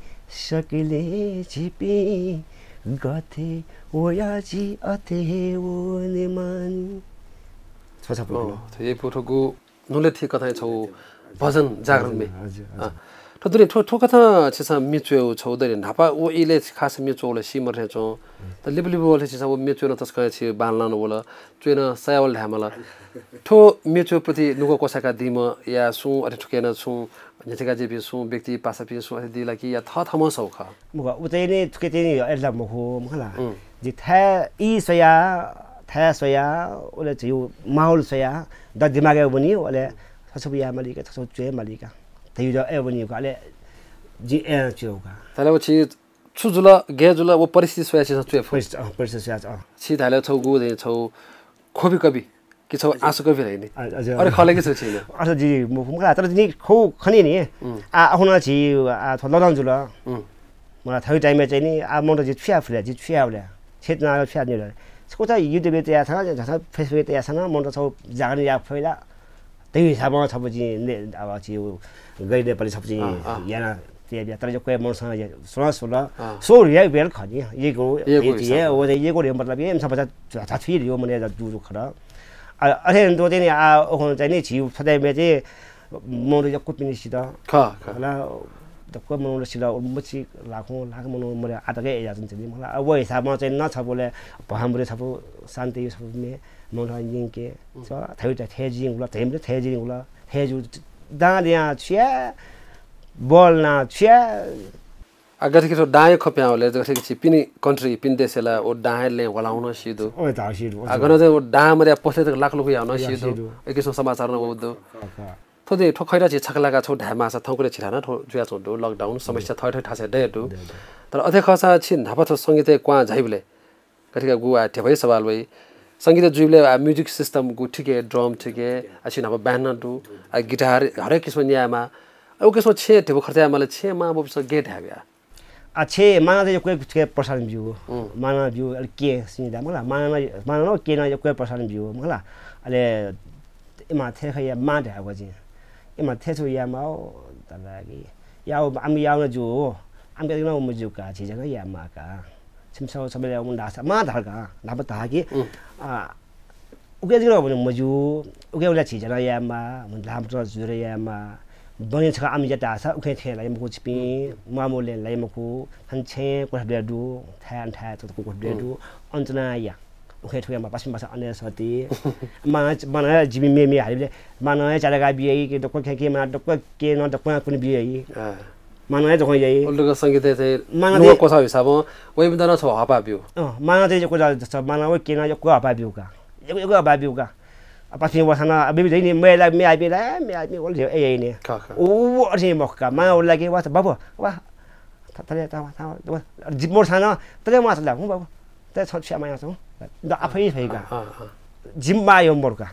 सकलें झीपिं, गथे वया जि अथे हे वने मानि। छ छ अँ, पुग्यो। थ्व यइपु थुगु नुगलय् थी कथं छगू भजन जागरण म्ये। हजुर, हजुर। अँ। थ्व दुने थ्व, थ्व कथं छिसं म्ये च्वयेगु छगू दनि न्हापा व इलय् खास म्ये च्वःगु ला सी मदु थें च्वं। त लिपा लिपा वल थें छिसं व म्ये च्वयेगु नं तसकं छि बांलाक वल, च्वयेगु नं सयावल धायेमाल। थ्व म्ये च्वयेगु प्रति नुगः क्वसाय्कादीम्ह या सुं अथे थुके नं छुं न्ह्यथेका जूपिं सुं व्यक्ति पासापिं सुं अथे दी ला कि या थःथम्हं सौ खः? मखु, उतय् नि थुके तिनि अय्‌ला मखु, मखु ला। उम्। जि थाय् ई स्वया, थाय् स्वया, उले झिउ माहौल स्वया, द दिमागय् वनी, उले थसब या मालिका, थसब च्वये मालिका। धयु द ए वनी का, अले जि ए च्वये का। तले व छि छु जुल, गय् जुल, व परिस्थिति स्वया छिसं च्वये फु। परिस्थिति, अँ, परिस्थिति स्वया, अँ। छि धाय्‌ला छौ गु धइ छौ खोपी कवि, कि छौ आँसु कवि धइ नि। अ-, अझ अरे खले कि छु छिन? अझ जि मु-, मुखा तर नि खौ खने नि। उम्। आ, अखुन छि, आ, थ्व लकडाउन जुल। उम्। मला थ्व टाइमय् चाहिँ नि, आ, मन त जि छुया फुले, जि छुया फुले। छेत ना छुया नि। छौ त YouTube-य् तया थाना, झा Facebook-य् तया थाना, मन त छौ जागरण या फैला। त्यही हिसाबमा छपु जि ने, अब छि गरी नेपाली छपु जि अँ, अँ। याना तया बिया, तर यो कोया मनसँग या, सुन सुन। अँ। सो रिया बेल खनि, ये गो, ये गो ये, हिसाबमा। वो ये गो रे मतलब ये, सब बच्चा छुई रियो मने जा दु दु खर। आ, अरे दो चाहिँ नि, आ, ओखन चाहिँ नि, छि फदे मे चाहिँ, मौर या कुपिनि सित। ख, ख। होला, दक्व मौर सित, मछि लाखौँ, लाख मौर मरे आतके ए जातन चाहिँ नि, मला, अब हिसाबमा चाहिँ न छपुले, भहमरे छपु, शान्ति छपु मे, मौर यिंके, स, थै त थे जिंगुला, थै मरे थे जिंगुला, थे जु, दाँ दिया छुया, बल ना छुया, आ, गथे कि थ्व दाँया खँ प्याहां वले, गथे कि छि पिनि country, पिनि देशय् ला व दाँया लँय् ह्वला हुन सी दु। ओइ, धा सी दु, आ, ओइ। गन चाहिँ व दाँ मर्या पछ्याः तक लाख लुखु याहुन सी दु। सी दु। एक किसिम समाचार न व दु। का, का। थ्व दे थ्व खैरा छि छकलाका छौ धाये मासा थौंकन्हय् छिथाना थ्व जुया च्वं दु, lockdown, समस्या थय थय थासय् दये दु। दे दु। तर अथे खःसा छि न्हापा थ्व संगीतय् क्वां झाइबले, गथे का गु आ ढेबा सवाल वइ। संगीत जुइबले आ music system गु ठिके, drum ठिके, आ छि न्हापा band न दु, आ guitar, हरेक किसिम न्यायेमा। आ उ किसिम छे ढेबा खर्च यायेमाले छे मा बबिस गे धाये या। आ, छे माना त यक्व यक्व प्रसारण ब्यू। उम्। माना ब्यू, अले के सिनि दा, मला, माना, माना न के न यक्व प्रसारण ब्यू, मला। अले इमा थे खया मा धायेगु जिं। इमा थे छु या माओ, तलागी। याओ, आम याओ न जू। आम के न मजू का, झी जक या मा का। छिम सब, सब या उम दासा, मा धाल का, न्हापा धाल कि, उम्। आ, उके जिगु ला भने मजू, उके उला छि जना यायेमा, भने लामटर जुरे यायेमा, बने छकः आम या धाःसा उखे थें लाइ मखु छिपिं, मामु लेन लाइ मखु, थन छेँ कोठा दुया दु, थाय् अन थाय् ततकु कोठा दुया दु, अन च्वना या। उखे थुके मा पासिम पासा अने सति। मा, माना जिमि मे मे हालिबले, माना चालागा बियाइ, के दक्व खे के मा दक्व के न दक्व कुन बियाइ। अँ। माना हे जखं याइ। उल्टुक संगीत चाहिँ माना नुगः चाहिँ कोसा हिसाबं वइ बिन्दा न छ हपा ब्यू। अँ, माना चाहिँ यक्व जा-, जस माना वइ केना यक्व हपा ब्यू का। यक्व, यक्व हपा ब्यू का। आ, पाछिं वसाना, अबि भी जइने, मे ला, मे आइबे ला, मे आइबे ओल झे, ए, ए, ने। का, का। ओ, ओ, अझै मख का, माना ओल लागे, वा, बाबु, वा। त-, तले, त-, त-, त-, जिप मोर साना, तले मा चला, हुँ, बाबु। तले छ छ्या माया छ, हुँ। द आफै छै का। अँ, अँ, अँ। जिम मा यो मोर का।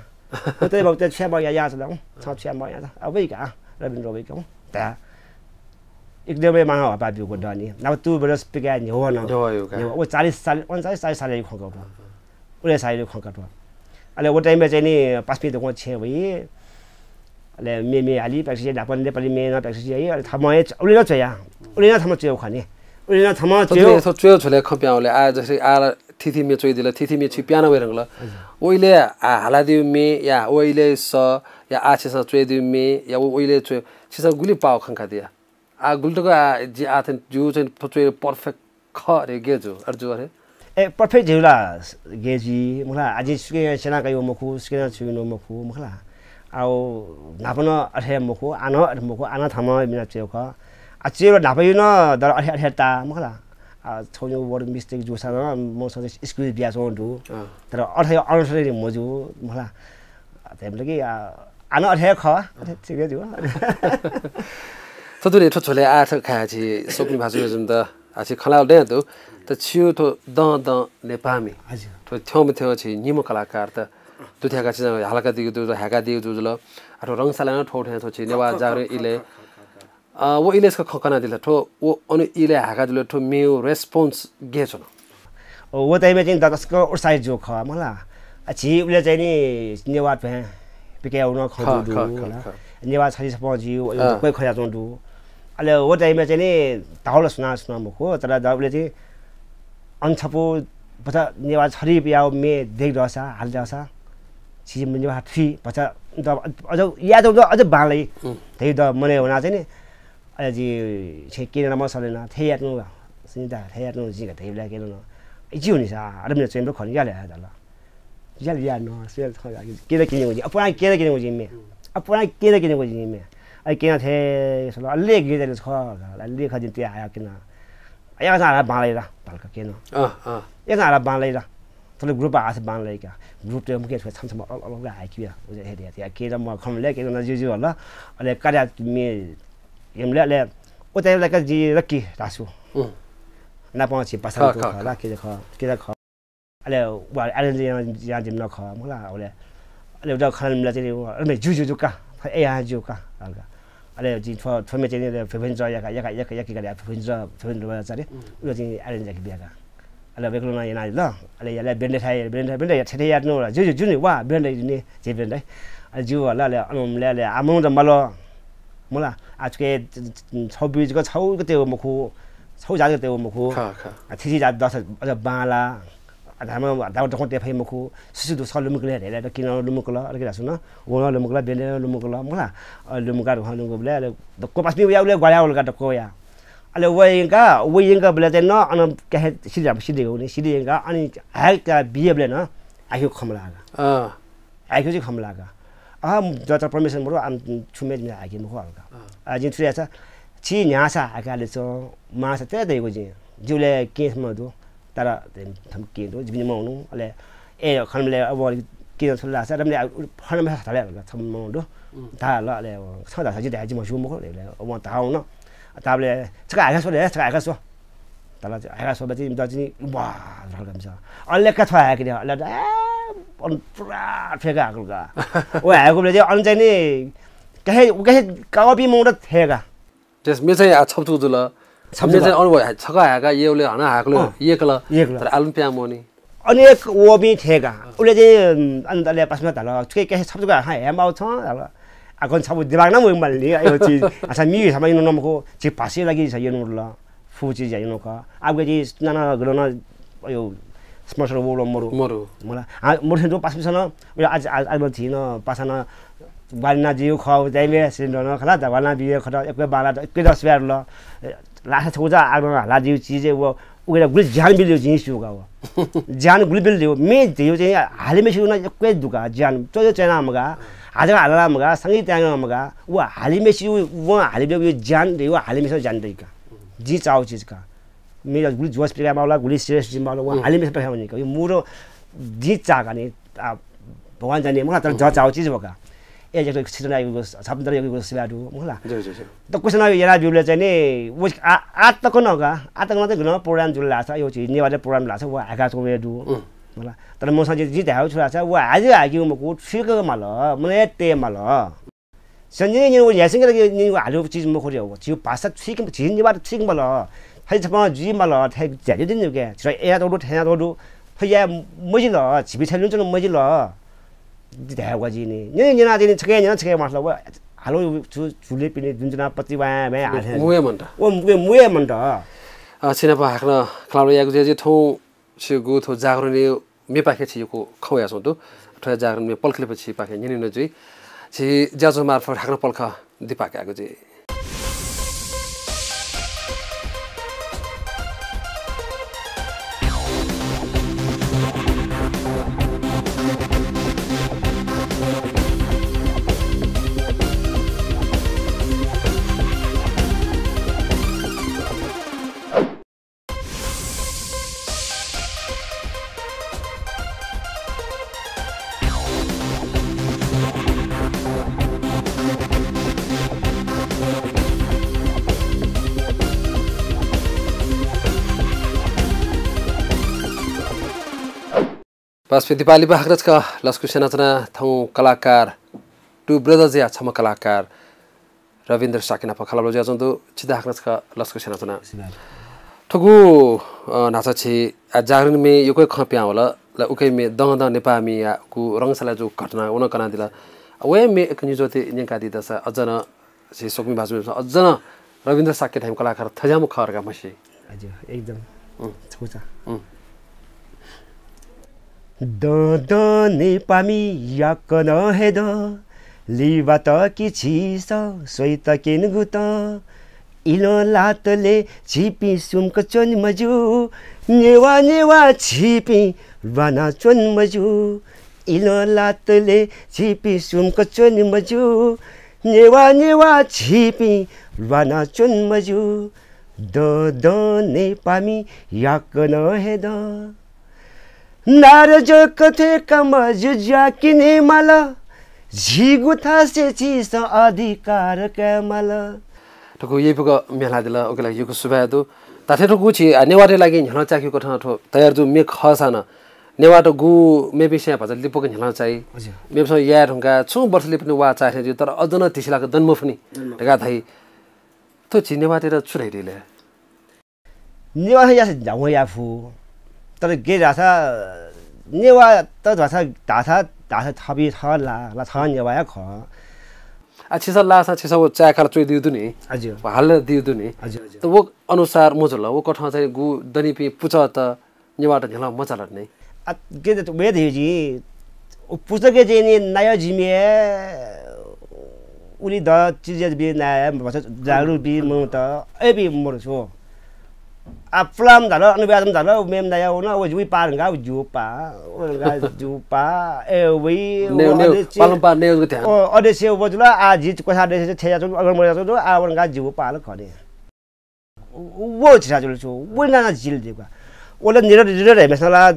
तले बाबु, तले छ्या माया या चला, हुँ। छ छ्या माया, अबै का, रविन्द्र अबै का, हुँ। त एकदमै माना हपा ब्यूगु दनि। नाप तू बरस पिकाय न्ह्यवः न। न्ह्यवः यो का। न्ह्यवः। व चालिस साल, उनचालिस चालिस सालय् खँ कथं। उले सालय् खँ कथं। अले व time-य् चाहिँ नि पासपिं दक्वं छेँ वइ। अले मे मे हाली practice याइ, न्हापा नेपाली मे न practice याइ। अले थम्हं हे उले न च्वया। उले न थम्हं च्वयेगु खः नि। उले न थम्हं च्वयेगु। थ्व च्वयेगु झ्वलय् खँ प्याहां वले। आ जसे आ थीथी मे च्वइदिल, थीथी मे छि प्याना वये धुंकल। हजुर। उइले आ हालादिउ मे या उइले स या आ छिसं च्वयेदिउ मे या उ-, उइले च्वये, छिसं गुलि पाव खंकादिया? आ गुलि तक आ, जि आ थें जु चाहिँ थ्व च्वये perfect खः रे, गे जु, अरे जु अरे? ए, perfect जु ला, गे जि, मुला, आ जि सुके सेना कायो मखु, सुके ना छु नो मखु, मुखला। आ, ओ, न्हापा न अथे मखु, आ न अथे मखु, आ न थम्हं मिना च्वये खः। आ, च्वये न्हापा यु न, दर अथे, अथे ता, मुखला। आ, छौ न्यु word mistake जूसा न, मौसं excuse बिया च्वं दु। अँ। तर अथे, अनसरे नि मजु, मुखला। आ, तेमले कि, आ, आ न अथे खः, अथे ठिकै जु। थ्व दुने थ्व झ्वले आ थ्व खाया छि, स्वकुमि भाजु जुन त, आ छि खला दे दु, त छिउ थ्व दँ दँ नेपामी। हजुर। थ्व थ्यंम थ्यं छि निम्ह कलाकार त, दुथ्याका छि हालाका दिगु दु, हाका दिगु दु जुल। आ थ्व रंगशाला न थ्व थ्यं थ्व छि नेवाः जागरण इले। अ, व इले छकः खँ कनादिल, थ्व व अनु इले हाका दिल, थ्व मेउ response गे च्वन। व time-य् चाहिँ दतस्क उत्साहित जू खः, मला। आ, झी उले चाहिँ नि नेवाः भ्यां पिके उन खँ खः, दु, खः, खः, मला। खः। नेवाः छलि सपं जिउ, अँ। कोइ खया च्वं दु। अले व time-य् चाहिँ नि धाउला सुना, सुना मखु, तर द उले चाहिँ अन छपु बचा नेवाः छलि पियाउ मे देख दसा, हाल दसा। झी नेवाः थुइ बचा द, अझ या द, अझ बांलाइ। उम्। धै द मने हुना चाहिँ नि अले जि छे केन नमा सलेना, थे यातनु गा। सिनिता, थे यातनु जि गा, थे ब्ला केन न। इजि हुनि सा, अरे मिन चेम्बे खनि याले हाय दला। याले या न, सेल थ या, केन किने उजि, अपना केन किने उजि मे। अपना केन किने उजि मे। अले केनं थें सल, अले गीत अले छ, अले खः जिं तिया हाया केनं। अले एकसां हालाः बांलाइ ला, धाल का केनं। अँ, अँ। एकसां हालाः बांलाइ ला। थुलि group हासे बांलाइ का। Group त मुख्य छम्ह छम्ह अलग अलग हाइकिया। उजे हे हे हे केनं म खम्ह ले केनं जुजु हल। अले कार्या मे यमले अले उते लक जि लकी धासु। उम्। नापं छि पासा खः, खः, खः। के खः, के खः। अले व arrange याना, याना जिमि नं खः, मला, अले, अले उता खना मिला चाहिँ, अले मे जु, जु, जु का, ए, या, जु का, हल्का। अले जिं थ्व, थ्व मे चाहिँ, अले फेफेन च, याका, याका, याका, याकी का, फेफेन च, फेफेन च, अरे, उयो चाहिँ arrange याकी बिया का। अले वेकलो ना याना ल, अले याला बेन्डे थाय्, बेन्डे, बेन्डे, या, ठेठे यात नु, जु, जु, जु, नि, वा, बेन्डे, नि, जे बेन्डे। अले जु, अले, अले, अनु, अले, अले, आ, मनु त मल, मला, आ, छुके, छौ बीज का, छौ का तेव मखु, छौ जात का तेव मखु। खः, खः। आ, थिसी जात दस, अझ बांला, आ, धाम, धाम दखं ते फइ मखु, सुसु दु सल लुमुकले हेरे, त किन लुमुकल, अले के धासु न, वन लुमुकल, बेन्डे लुमुकल, मला, अ, लुमुका ढों लुमुकले, अले दक्व पासमि वया, उले ग्वाल्या उलका दक्व वया। अले वयंका, वयंका बले चाहिँ न, अन काहे सिधि, सिधि गउने, सिधि यंका, अनि हायका बिये बले न, आखिर खमलागा। अँ। आखिर चाहिँ खमलागा। अह, जत permission मरु, आम छुमे जिं आखिर मखु हल्का। अँ। आ, जिं छुया छ, छि न्यासा आकाले च, मासा ते दैगो जिं। जिउले केस मदु, तर थम के दु, जिबिन मौनु, अले, ए, खनमले अब के दु ला, सर, रमले, फनमे हथले, थम मौनु, उम्। ता ल, अले, छ दा, सजि दा, जिम जु मखु, अले, अब ताउन, ताबले, छका आकाश ले, छका आकाश। तला आकाश बची, दचिनी, वा, हल्का मिसा। अले का थ्वा आके दे, अले, ए, अन पुरा फेका हल्का। ओ, हायको बले, अन चाहिँ नि, कहे, कहे, कावपी मौन फेका। जस मे चाहिँ आ छप्तु जुल। छप्तु मे चाहिँ जुल। अनुभव है, छका हाका, ये उले हना हाकले, अँ। ये कल। ये कल। तर आलुन प्या मोनी। अनेक वबी थेका। उले जे, अन तले पासमा तल, छुके कहे छप्तु का, हाँ, हे माउ छ, तल। आ, कोन छप्तु दिमाग ना मुइ मल्ली, अयो चीज। अच्छा, मी समय नु नमको, छि पासे लागि छ, ये नु ल। फु चीज है नु का। आपके जी, ना, ना, गलो ना, अयो, स्मरण वो लो मरु। मरु। मला, आ, मरु से जो पास मिसन, आज, आज, आज मरु थी न, पासा न, वालना जिउ खाओ, जाइमे, सिलिन्डर न, खला, दा वालना बिये, खत, एक बाला, एक दस ब्यार ल। लासा छौजा, आग न, हाला जिउ चीज है, वो, उगेर गुलि ज्यान बिल जिउ, जिउ का वो। ज्यान गुलि बिल जिउ, मे जिउ चाहिँ, हालिमे सिउ न, एक दुका, ज्यान, चो, चो, चेना मगा, हाजा हाला मगा, संगीत त्याग मगा, वो हालिमे सिउ, वो हालिमे, वो ज्यान, वो हालिमे सिउ ज्यान दैका। जी चाओ चीज का। मेरा गुलि जोश पिका मावला, गुलि serious जिम मावला, वा हुँ। हालिमे से पखावनी का। यो मुरो जी चाका नि, आ, भगवान जाने, मला, तर हुँ। ज चाओ चीज वका। ए, जक छितना यो, सब तर यो सेवा दु, मला। जो, जो, जो। त कुछ ना याना बिउले चाहिँ नि, वो आ, आ तक न का, आ तक न त गन program जुल लासा, यो चीज नेवाले program लासा, वो आका तो वे दु। हुँ। मला। तर मसा जी, जी धाउ छुला सा, वो आज आगी मको, ठीक माल, मने ते माल। सन्जय ने वो यासिंग लगे ने वो हालो चीज मखो रे वो। जिउ भाषा ठीक, झी नेवार ठीक मल। फै छपा जी मल, थै ज्यादे दिन के। छिरा एया तोडु, थैया तोडु। फै या मजिल, छिबि थै लुन चुन मजिल। धायेगु जिनि। ने नेना दिनि छके नेना छके मासला वो। हालो छु, छुले पिने जुन जुना पति वा, मे हाले। मुए मन्त। वो मुए, मुए मन्त। अ, छिनाप हाकनं खलालो यागु जे जे थौ छिगु थ्व जागरणया मेपाखे छिगु खँ वयाच्वंगु दु। थ्व जागरणया पलखलिपा छिपाखे न्यने नं जुइ। छि ज्याझ्वः मार्फत हाकनं पलख दिपाकायेगु जुइ। पासापिं, दिपालि बाखरचक लसकु स्यनाच्वना। थौं कलाकार Two Brothers या छम्ह कलाकार रविन्द्र शाक्य नाप खँल्हाबल्हा जुयाच्वंगु दु। छित हाकनं छकः लसकु स्यनाच्वना। सुभाय्। थुगु, अ, न्हाचः छि, अ, जागरणय् यक्व खँ पिहां वल, ल उकी म्ये दँ दँ नेपाःमिया उगु रंगशालाय् जूगु घटना व नं कनादिल। अ, व हे म्ये एक निज्वःति न्यंकादी दसा अझ नं छि स्वकुमि भाजु अझ नं रविन्द्र शाक्य धाइम्ह कलाकार थज्याःम्ह खः धकाः म्हसी। हजुर, एकदम। उम्। छुचा। उम्। दँ दँ नेपाःमि याकनं हे दँ, लिबात कि झीसं स्वइत क्यनेगु तं। इलं लातले झीपिं सुम्क च्वने मज्यू, नेवाः नेवाः झीपिं ल्वाना च्वने मज्यू। इलं लातले झीपिं सुम्क च्वने मज्यू, नेवाः नेवाः झीपिं ल्वाना च्वने मज्यू, दँ दँ नेपाःमि याकनं हे दँ। नारा जक थ्वय्‌काः मज्यू ज्या क्यने माल, झीगु थासय् झीसं अधिकार काये माल। थुगु यइपुक म्ये ल्हादिल, उकिया लागि यक्व सुभाय् दु। धात्थें थुगु झी, आ, नेवाःतय् लागि न्ह्यलं चायेकेगु कथं थ्व तयार जूगु म्ये खःसां नं नेवाःत गु मेपिंसं भचा लिपा न्ह्यलं चाइ। हजुर। मेपिंसं याये धुंकाः छुं वर्ष लिपा नं वा चाये थें जुइ, तर अझ नं धिसिलाक दने मफुनि धकाः धाइ। थ्व झी नेवाःतय्‌त छु धयादी ले? नेवाःत याःसा न्ह्यागु याये फु। तर गय् धाःसा नेवाःत धाःसा, धाःसा, धाःसा थःपिं थः ला, ला थः नेवाः हे खः। आ, छिसं लाःसां छिसं व चाय् खाल च्वयादीगु दु नि। हजुर। व हालय् दीगु दु नि। हजुर, हजुर। त व अनुसार मजुल, व कथं चाहिँ गु दनिपिं पुचःत नेवाःत न्ह्यलं मचाल नि। आ, गय् धाःसा वय् धयागु जि, व पुचःके चाहिँ नि नायः जिमि हे उलि द चिज बी नायः, भचा जागरुक बी मनूत, अय्‌पिं मरु छु। आ, पुलाम धाल, अनुवादम धाल, व मेम्ह नायः वन, व जिगु पाः धुंकाः, व जिगु पाः, व धुंकाः जिगु पाः, ए, वइ, नेव, व नेव, अध्यक्ष, पालंपाः नेव जक ध्यान। ओ, अध्यक्ष व जुल, आ, जि कोषाध्यक्ष थेया च्वंगु, अग्रमण्डल च्वंगु, आ, व धुंकाः जिगु पाः ला खः नि। व झिरा जुल छु, व नाना झिल दिगु। व ला निर, निर हे मेसला,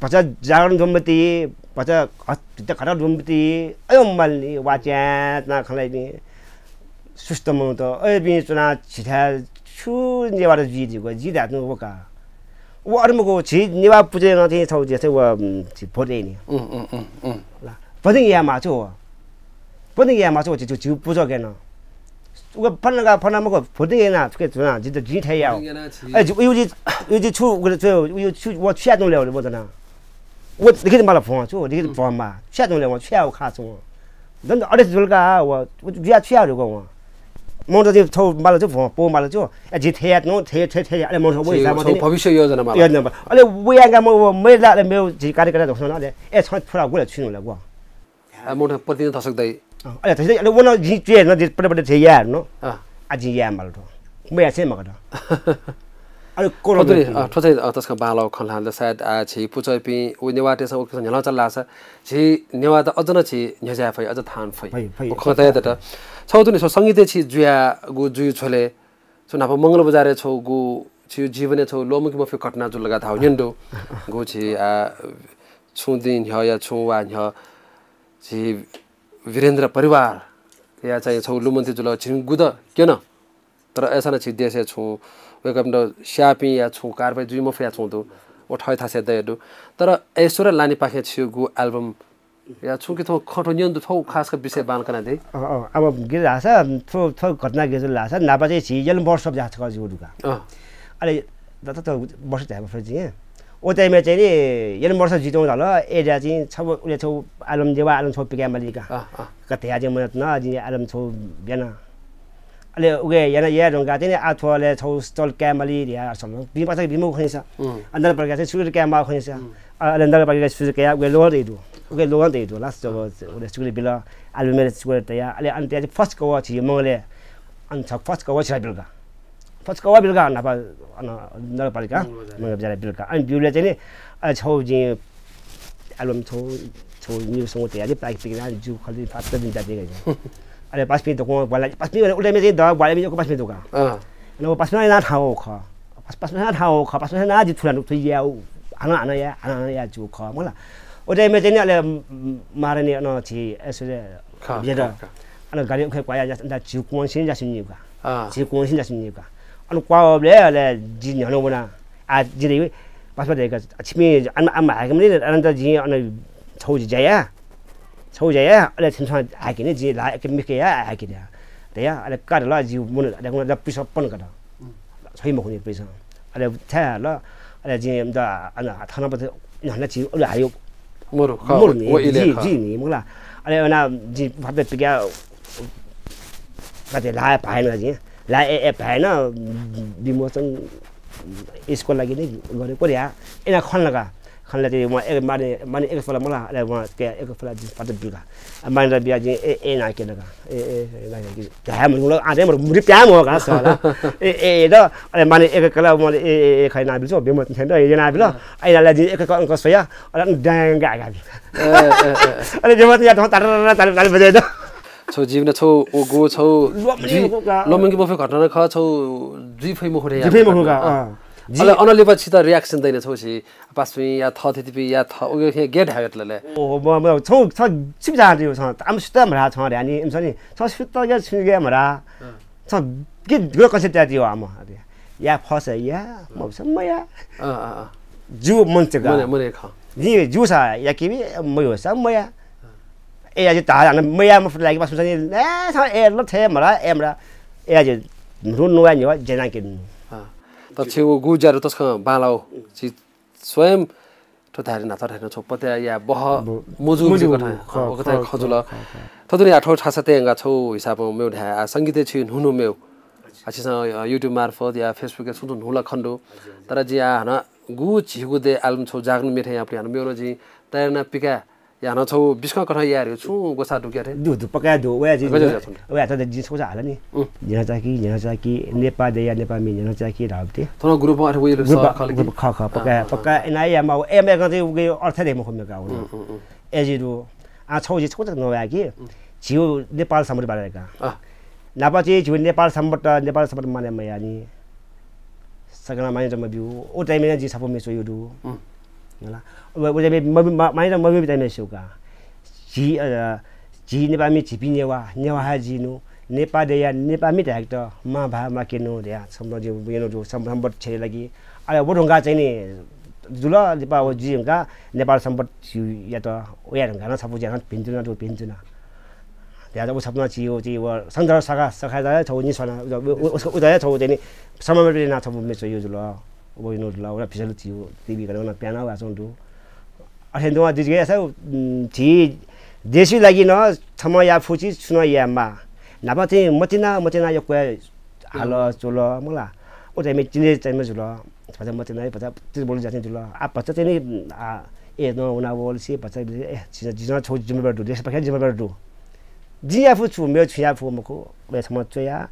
भचा जागरण दुम्बति, भचा हत, घटा दुम्बति, अयो मल्ली, वा च्यां, तना खलाइबी। सुस्त मनूत, अय्‌पिं च्वनाः झीथाय् छु नेवाःत जुइ धइगु, जि धायेत्यंगु व का। व अथे मखु, झी नेवाः पुचःय् नं थें छगू, जस्तै व, उम्, झी भोट याइ नि। उम्, उम्, उम्, उम्। ला, voting यायेमाः छु व। Voting यायेमाः छु व, झी, झी, झी पुचःके नं। व फलाना का, फलाना मखु, voting याना, थुके च्वना, जितः जिं थथे याये। Voting याना झी। अय्, जि, उयो जि, उयो जि छु, उयो छु, उयो छु, व छु यायेत्यंगु ले व जना। व लिखित माल भ्वं छु, लिखित भ्वं माः। छु यायेत्यंगु ले व, छु याये व खास व। दन अध्यक्ष जुल का, व, व जुया छु याये धुंकल व। मनूत जिं छगू माल छु, भ्वं, पौ माल छु, ए, जिं थथे यायेत्यंगु, थथे, थथे, थथे, अले मनूत व झी हिसाबमा छगू भविष्य योजना माल। योजना माल। अले व यायेका म, व महिला, अले मेव झी कार्यकर्ता धोसन, अले, ए, छ थोडा गुला छु नु ला व। आ, मनूत प्रतिनिधि धसक दाइ। अँ, अले धसक दाइ, अले व नं जिं च्वये न, जिं पटे पटे थथे याये न। अँ। आ, जिं याये माल थ्व। मयासें मखुत। अले कोरोना पदुरी, अ, थ्व चाहिँ, अ, तसकं बांलाःगु खँ ल्हानादिल। सायद, आ, झी पुचःपिं, व नेवाःतय्‌सं उकिसं न्ह्यलं चाल धाःसा, झी नेवाःत अझ नं झी न्ह्यज्याये फइ, अझ थाहां फइ। फइ, फइ, व खँ फइ। तयादत। छगू दुने, छगू संगीतय् झी जुयागु जुइ झ्वलय्, छगू न्हापा मंगलबजारय् छगू गु झी जीवनय् छगू ल्वःमंके मफुगु घटना जुल धकाः धाःगु न्यनागु दु। गु झी, आ, छुं दिं न्ह्यः या छुं वा न्ह्यः झी वीरेन्द्र परिवारया चाहिँ छगू लुमन्ति जुल, झिंगुद क्यन। तर अय्‌सां नं झी देशय् छुं वय्‌कःपिन्त स्याःपिं या छुं कारवाही जुइ मफया छुं दु, व थः थासय् दया दु। तर ऐश्वर्या लानीपाखें छिगु album या छुं कि थ्व खँ थ्व न्यन दु, थ्व खास कर विषय बांलाक कनादी। अँ, अँ, अब गय् धाःसा थ्व, थ्व घटना गय् जुल धाःसा न्हापा चाहिँ झी यल महोत्सव ज्या छकः जूगु दु का। अँ। अले दत त वर्ष धाये मफु जिं। व time-य् चाहिँ नि यल महोत्सव जुइत्यंगु धाल, ए, ल्या चाहिँ छगू, उले छगू album देवा, album छगू पिकाये माली का। अँ, अँ। का धया चाहिँ मनय् नं जिं album छगू ब्याना। अले उके याना याये धुंकाः चाहिँ नि आ थ्व अले छगू stall काये माली धया असल। बिपासा बिमु खनिसा। उम्। अ, नगरपालिका चाहिँ स्वीकृति काये माः खनिसा। उम्। अ, अले नगरपालिका स्वीकृति काया उके लोगो तयादु। उके लोगो तयादु ला, जब उले स्वीकृति बिल, album-य् स्वीकृति तया, अले अन तया चाहिँ first cover झी मंगलय्। अन छ first cover छिरा बिल का। First cover बिल का न्हापा अन नगरपालिका, मंगलबजारय्। मंगलबजारय् बिल का। अन ब्यूबलय् चाहिँ नि, अ, छगू जिं album छगू, छगू निगू संगू तया चाहिँ prize पिकना जू खली फात दिन जाति गयो। अले पासापिं दक्वं ब्वाला, पासापिं उले मे चाहिँ द ब्वाला मे पासापिं दक्वं। अँ। अन व पासापिं ना थाओ ख। पास-, पासापिं ना थाओ ख, पासापिं ना जि थुला नुक थुइ या, हानं हानं या, हानं हानं या जू ख, मला। व time-य् चाहिँ नि अले, म, म, महारानी अन झी ऐश्वर्या खः, विजेता। खः, खः। अन गाडी उखे क्वाया जा, अन झी कुंसिन जासिन निका। अँ। झी कुंसिन जासिन निका। अन क्वाबलय् अले जि न्ह्यःने वना। आ, जि रे, पासपोर्ट हेका, छिपिं आम, आम हायेके मते, अनन्त जि अन छगू जि ज्या या। छगू ज्या या, अले छिमिसं हायेके नि, जि ला एक मिखे या हायेके नि। धया, अले काट ला जि मन, अले कुन ला पिसं पन काट। छइ मखुनि पिसं। अले छाय् ला, अले जि द, अन थाना पत, न्ह्यःने छि, अले हायो। मरु, खः, मरु नि, व इले जि, खः। जि नि, मुला। अले वना जि भात पिका, कते ला भायेन जि, ला ए, ए भायेन, विमोचन स्कुल लागि नि गरे कोरिया, एना खन लगा, खन लगा चाहिँ म एक माने, माने एक फला मला, अले म के एक फला जि भात पिका। आ, माने बिया जि ए, ए ना के लगा, ए, ए, ए ना के, धाये मुला, आ, रे, मुरी प्याम हो का, सला। ए, ए, ए, द, अले माने एक कला, माने ए, ए, ए, खै ना बिल, विमोचन थें द, ए ना बिल, आ, ए ना ला जि एक क, अंक सोया, अले डांग गा, गा। ए, ए, ए। अले विमोचन या, तार, तार, तार, तार बजे द। छौ जीवन छौ व गु छौ ल्वःमंके मफु का। ल्वःमंके मफु घटना खः छौ जुइ फइ मखु रे। जुइ फइ मखु का, अँ। अले अन लिपा छित reaction दैने छौ छि पासुइ या थ थितिपि या थ उगे गे धायत लले। ओ, म, म, छौ, छ, छिप जा दियो, छ, आम सुता म्रा, छ, र्यानी, इम छ नि, छ, सुता गे, छु गे म्रा। छ, गे, गे concept या दियो, आम। या फस, या, म, स, म, या। अँ, अँ, अँ। जु मन चका। मने, मने ख। नि, जु सा, या कि भी, म, यो, स, म, या। ए, या, जि ता, न, म, या, म, फुट लागि, बस, नि, ए, छ, ए, ल, थे, म्रा, ए, म्रा। ए, या, जि, रु, नुवा, निवा, जेना, के, नु। अँ। त छि व गु ज्यारु तसकं बांलाउ। छि स्वयं थ्व धायेधुन, थ्व धायेधुन छौ पत्या या बह ब-, मजू मजू, कथा, ख-, अ, कथा ख-, खजुल। ख-, ख-, ख-। थ्व दुने आठौ छासा ते यंगा छौ हिसाबं मेउ धाये, आ, संगीत छि न्हू न्हू मेउ। आ, छिसं, अ, YouTube मार्फत या Facebook या सुन्तु न्हू ला खन्दु। तर जि आ हन गु झिगु दे album छौ जागरण मेथे या प्रियान मेउ न जि तयार ना पिका या हन छौ बिस्कं कथा या रे छु गोसा दुक्या थे। दु, दु, पक्का दु। वया जि, गजब जाथुन। वया त जि छौ जा हला नि। उम्। न्यन चाकी, न्यन चाकी, नेपा दे या नेपा मि न्यन चाकी धाउ ते। थन group अथे वइल group, स खल कि? Group ख, ख, पक्का, अँ, अँ, पक्का, अँ। एना या मा, ए, मे गते उगे अर्थ दे मखु मे का, उम्, उम्, उम्। ए, जि दु। आ, छौ जि छौ तक नवा कि? उम्। झिउ नेपाल संवत बारे का। अँ। नापा चाहिँ झिउ नेपाल संवत, नेपाल संवत माने मया नि। सगना माने त मबिउ। ओ time ने जि छपु मे चोयु दु। उम्। हला। ओ, ओ time मे मबि, मा-, माने त मबि time मे सुका। झि, अ, झि नेपामी झिपि नेवा, नेवा हा जिनु, नेपा देया नेपामी धायेक त, मा भा मा केनु देया, सम्बन्ध जे बुयेनु दु, सम-, संवत छे लागि। अले व ढुंगा चाहिँ नि, जुल, नेपा व जि ढुंगा, नेपाल संवत झिउ यात, व या ढुंगा न छपु ज्यान भिन्तुना दु, भिन्तुना। देया व छपु न झिउ, झिउ, व सन्दर्भ सखा, सखा जा छौ नि सना, उ, उ, उ, उ जा छौ चाहिँ नि, समय ना छपु मे चोयु जुल, व इनु जुल, व फिसल झिउ, टिभी गन न प्याना वा छौ दु। अथे दुआ दिजगे यासा, उम्, झी देशयु लागि न छम्ह या फुचि छुन या मा। न्हापा चाहिँ मतिना, मतिना यक्व हाल चोल मला। ओ time मे चिने time मे जुल। भचा मतिना, भचा तिज बोलु जाति जुल। आ भचा चाहिँ नि, आ, ए, न, उना बोल से भचा, ए, जिन, जिन छौ जिम्मेवार दु, देश पक्ष जिम्मेवार दु। जि या फु छु, मे छु या फु मखु, मे छम्ह चोया,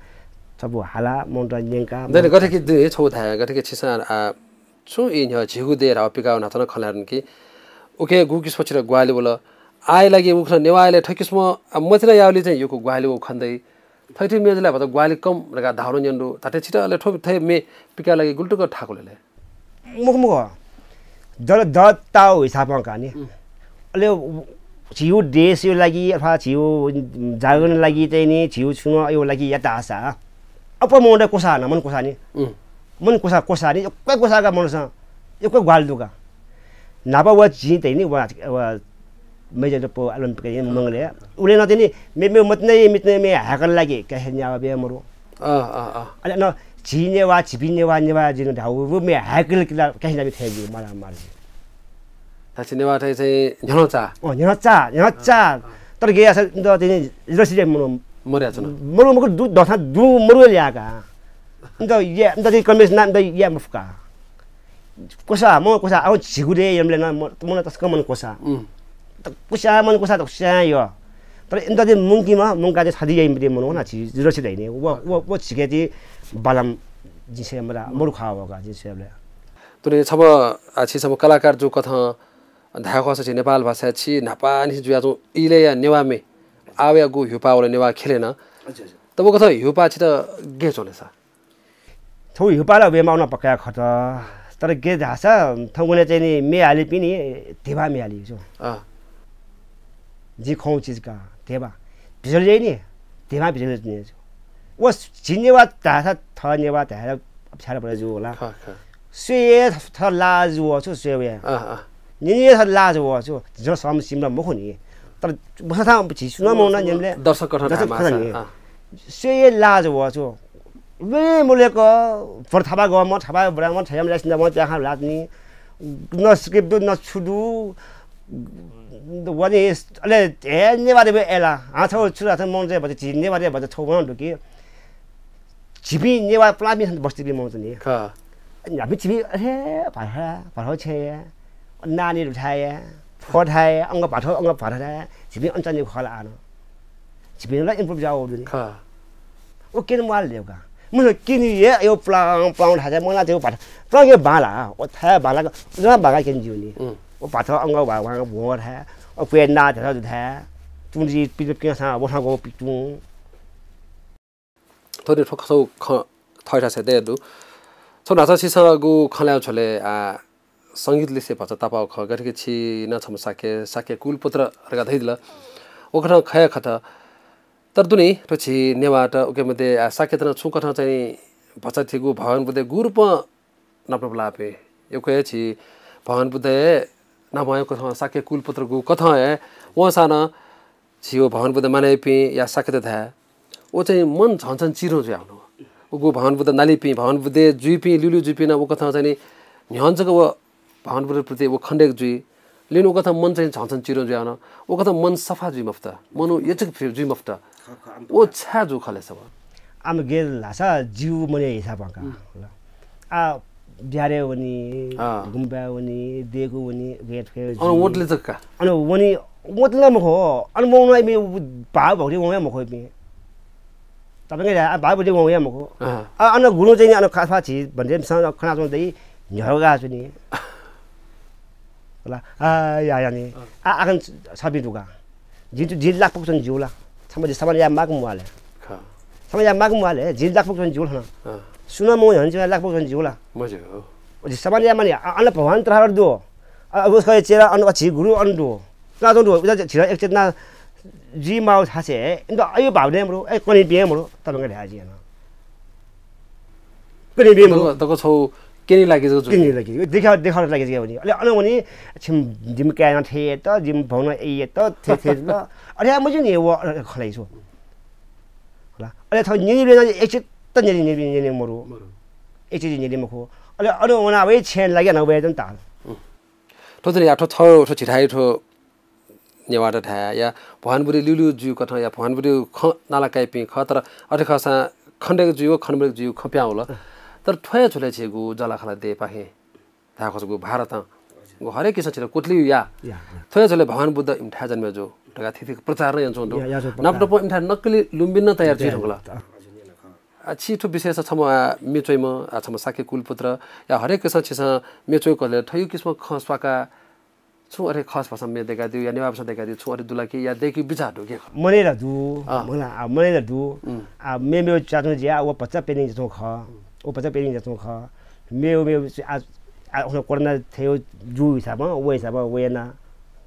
छपु हाला, मन्त न्यंका, दैन गथे कि दु, छौ धाये, गथे कि छिसा, आ, छु ई न्ह्यः झिगु दे धाव पिकाव न्हाचन खँ ल्हायेधुन कि उके गु किसिम छित ग्वाहालि वल। आः लागि उखन नेवाः आले थकिसम, आ, मतिना यावलि चाहिँ यक्व ग्वाहालि व खँ दइ। थैथि मे जुल भचा ग्वाहालि कम धकाः धाउन न्यन दु। धात्थें छित अले थ्व थै मे पिका लागि गुलि तक थाकुल ले? मखु, मखु। दल दत्ताव हिसाबं का नि। उम्। अले झिउ देशयु लागि अथवा झिउ जागरण लागि चाहिँ नि झिउ छुन अयो लागि यात आशा। अप्व मौडा कोसा न, मन कोसा नि। उम्। मन कोसा, कोसा नि, यक्व कोसा का मनसं, यक्व ग्वाल दुका। न्हापा व झी तै नि, व, व मेजर पो आलम पिका नि मंगले। उले न तै नि, मे, मे, मत नै, मित नै, मे हाकल लागि, कहे न्यावा बे मरु। अ, अ, अ। अले न, झी नेवा, झिपि नेवा, नेवा, जिन धाउ, व मे हाकल किला, कहे न्याबे थे जि, मारा, मार जि। धाछि नेवाः थै चाहिँ न्ह्यलं चाः। अँ, न्ह्यलं चाः, न्ह्यलं चाः। अँ, अँ। तर गे यासा, न्त चाहिँ रसि जे मरु। मरु याचन। मरु मखु दु, दथा दु मरु ल्याका। न्त या, न्त चाहिँ कमेस ना, न्त या मफुका। कोसा, म कोसा, आउ झिगु दे यमले ना, म, म ना तसक मन कोसा। उम्। त कोसा मन कोसा, त कोसा य। तर न्त चाहिँ मुंकी म, मुंका चाहिँ छादी या इम्बे मरु ना, छि रसि दैने। व, व, व झिके चाहिँ बालम जिसे मरा, मरु खा वका, जिसे बले। तुने छम्ह, आ, छि छम्ह कलाकार जु कथं धाये खःसा छि नेपाल भाषा छि न्हापांनिसें जुयाच्वं इलय्‌या नेवाः मे आवयागु ह्युपाः वल नेवाः ख्यलय् नं। अच्छा, अच्छा। तब कथं ह्युपाः छित गे च्वलेसा? थौ ह्युपाः ला वेमा नं पक्का खत। तर गे धाःसा थौंकन्हय् चाहिँ नि मे हालिपिं नि धेबा मे हाली छु। अँ। जि खौ चिज का, धेबा। भिजल जाइ नि, धेबा भिजल नि। व झिनेवा धाःसा थ नेवा धाःसा छाडा परे जु होला। खः, खः। स्वये थ ला जु छु स्वये। अँ, अँ। निने थ ला जु छु, झिन सम सिम मखु नि। तर बसा झिसुन मौना नेमले दर्शक कथं दर्शक धामा कथं सा, नि। अँ। स्वये ला जु छु। वे मुलेक भर थाबा गम, थाबा ब्राम, थयम लासिन म त्याखा लात नि। न script दु, न छु दु। वने अले हे नेवा देबे एला। हां छौ छु रात मन जे बजे झी नेवा दे बजे छौ वन दु कि। झिपि नेवा प्लामी बस्ती बि मौत नि। खः। झिपि झिपि अरे भाषा, भाषा छे। नानी उठाए, फोठाए, अंग भाषा, अंग भाषा। झिपि अञ्चनी खला आन। झिपि ला improve जाओ दुनि। खः। ओ केन माल देउ का। मुझे किन ये यो प्लांग, प्लांग था जाए, मना देउ भाषा। प्लांग ये बाला, ओ था बाला, जहाँ बाला केन जिउनी। उम्। ओ भाषा अंग भा, भा, भोर है। ओ कुए ना था, था। तुं जि पितुं पिं सां वथां गो पितुं। थ्व नि थ्व खँ, खँ थःथासय् दये दु। छौ न्हाचः छिसं गु खँ ल्हाये झ्वलय्, आ, संगीत लिसे भचा तापाउ खः, गथे कि छि नं छम्ह शाक्य, शाक्य कुलपुत्र धकाः धइदिल। व कथं खया खत। तर दुने थ्व झी नेवाःत उके मध्ये, आ, शाक्यत नं छुं कथं चाहिँ भचा थिगु भगवान बुद्धया गुरुपं नाप नाप लाःपिं। यक्व हे झी भगवान बुद्धया नामं यक्व थें शाक्य कुलपुत्रगु कथं हे वंसां नं झी व भगवान बुद्ध मानय् याइपिं या शाक्यत धाये। व चाहिँ मन झन झन चिधं जुयावन। उगु भगवान बुद्ध नालीपिं, भगवान बुद्धय् जुइपिं, ल्यूल्यू जुइपिं नं व कथं चाहिँ नि न्ह्यःने जक व भगवान बुद्ध प्रति व खनेदय्क जुइ। लिन व कथं मन चाहिँ झन झन चिधं जुयावन। व कथं मन सफा जुइ मफुत, मनू यचक फि-, जुइ मफुत। व छाय् जू खः ले सः? आम गेल धाःसा जिगु मनया हिसाबं का। आ, बिहारय् वनी, अँ। गुम्पाय् वनी, देय्‌कू वनी, गेट फेर अन वतले जक का। अन वनी, वतले मखु, अन वंगु इमि भाव भक्ति वंगु मखु इमि। तपाईंके आ, भाव भक्ति वंगु मखु। अँ। आ, अन गुरु चाहिँ नि अन खास खास झी भन्देमसं खना चाहिँ दइ न्ह्यः गाः चाहिँ नि। होला, आ, या, या नि। अँ। आ, आखन छबि दुगा। जिं तु, जिं लाख पक्क च्वने ज्यू ला? छम्ह जि सामान याये माःगु म्वाः ले। खः। सामान याये माःगु म्वाः ले, जिं लाख पक्क च्वने ज्यू ला हन? अँ। सुनां मवं हन जिं लाख पक्क च्वने ज्यू ला? मज्यू। ओ, जि सामान याये माःनि, अ-, अन भगवान तरावर दु। अ, उसको चेला अन अछि, गुरु अन दु। ना दु, उता झिला एक चेतना जी माउ थासे, इन्द अयो भाव ने मरु, ए, कनि बिये मरु, तबंगा ढ्या जिं हन। कनि बिये मरु। तक, तक छौ केनी लागि जो जो। केनी लागि, देखा, देखा लागि जगे वनी। अले अन वनी, छिम जिम काय्‌नं थे यत, जिम भौन ए यत, थे, थे ल। अरे, आ, मजू नि, व, अ, खलाई सो। होला। अले थौ न्यनी बेना एक चित त न्यनी, न्यनी, न्यनी मरु। मरु। एक चित न्यनी मखु। अले अन वना वइ छेन लागि न वइ जन ताल। हम्म। थो थो या, थो, थो, थो छिथाइ थो नेवाःत धाये या भवानबुरी ल्यूल्यू जुइगु कथं या भवानबुरी खँ नाला काइपिं खः, तर अथे खःसां खनेदय्क जुइगु, खनेदय्क जुइगु खँ पिहां वल। तर थ्व हे झ्वलय् झीगु जःलाखःला देय्‌पाखें धायेखःसा गु भारतं गु हरेक किसिमं झीत क्वथलीगु या। या, या। थ्व हे झ्वलय् भगवान बुद्ध इमिथाय् जन्मे जू धकाः थीथी प्रचार नं यानाच्वंगु दु। या, यानाच्वंगु दु। नाप नापं इमिथाय् नक्कली लुम्बिन नं तयार जुइ धुंकल। या, या। आ, छि थ्व विषयय् छम्ह, आ, म्ये च्वइम्ह, आ, छम्ह शाक्य कुलपुत्र या हरेक किसिमं छिसं म्ये च्वय्‌कले थ्व किसिमं खँ स्वाकाः छुं अथे खस भाषां म्ये दय्‌कादिउ या नेवाः भाषां दय्‌कादिउ, छुं अथे दु ला कि या दय्‌केगु बिचाः दु कि खः? मनय् ला दु, अँ। मला, आ, मनय् ला दु। उम्। आ, मेमेगु च्याच्वं जुया, व भचा पेलिं च्याच्वं खः। व भचा पेलिं च्याच्वं खः। मेव, मेव, आ, आ, अन कोरोना थें जू हिसाबं, व हिसाबं व याना।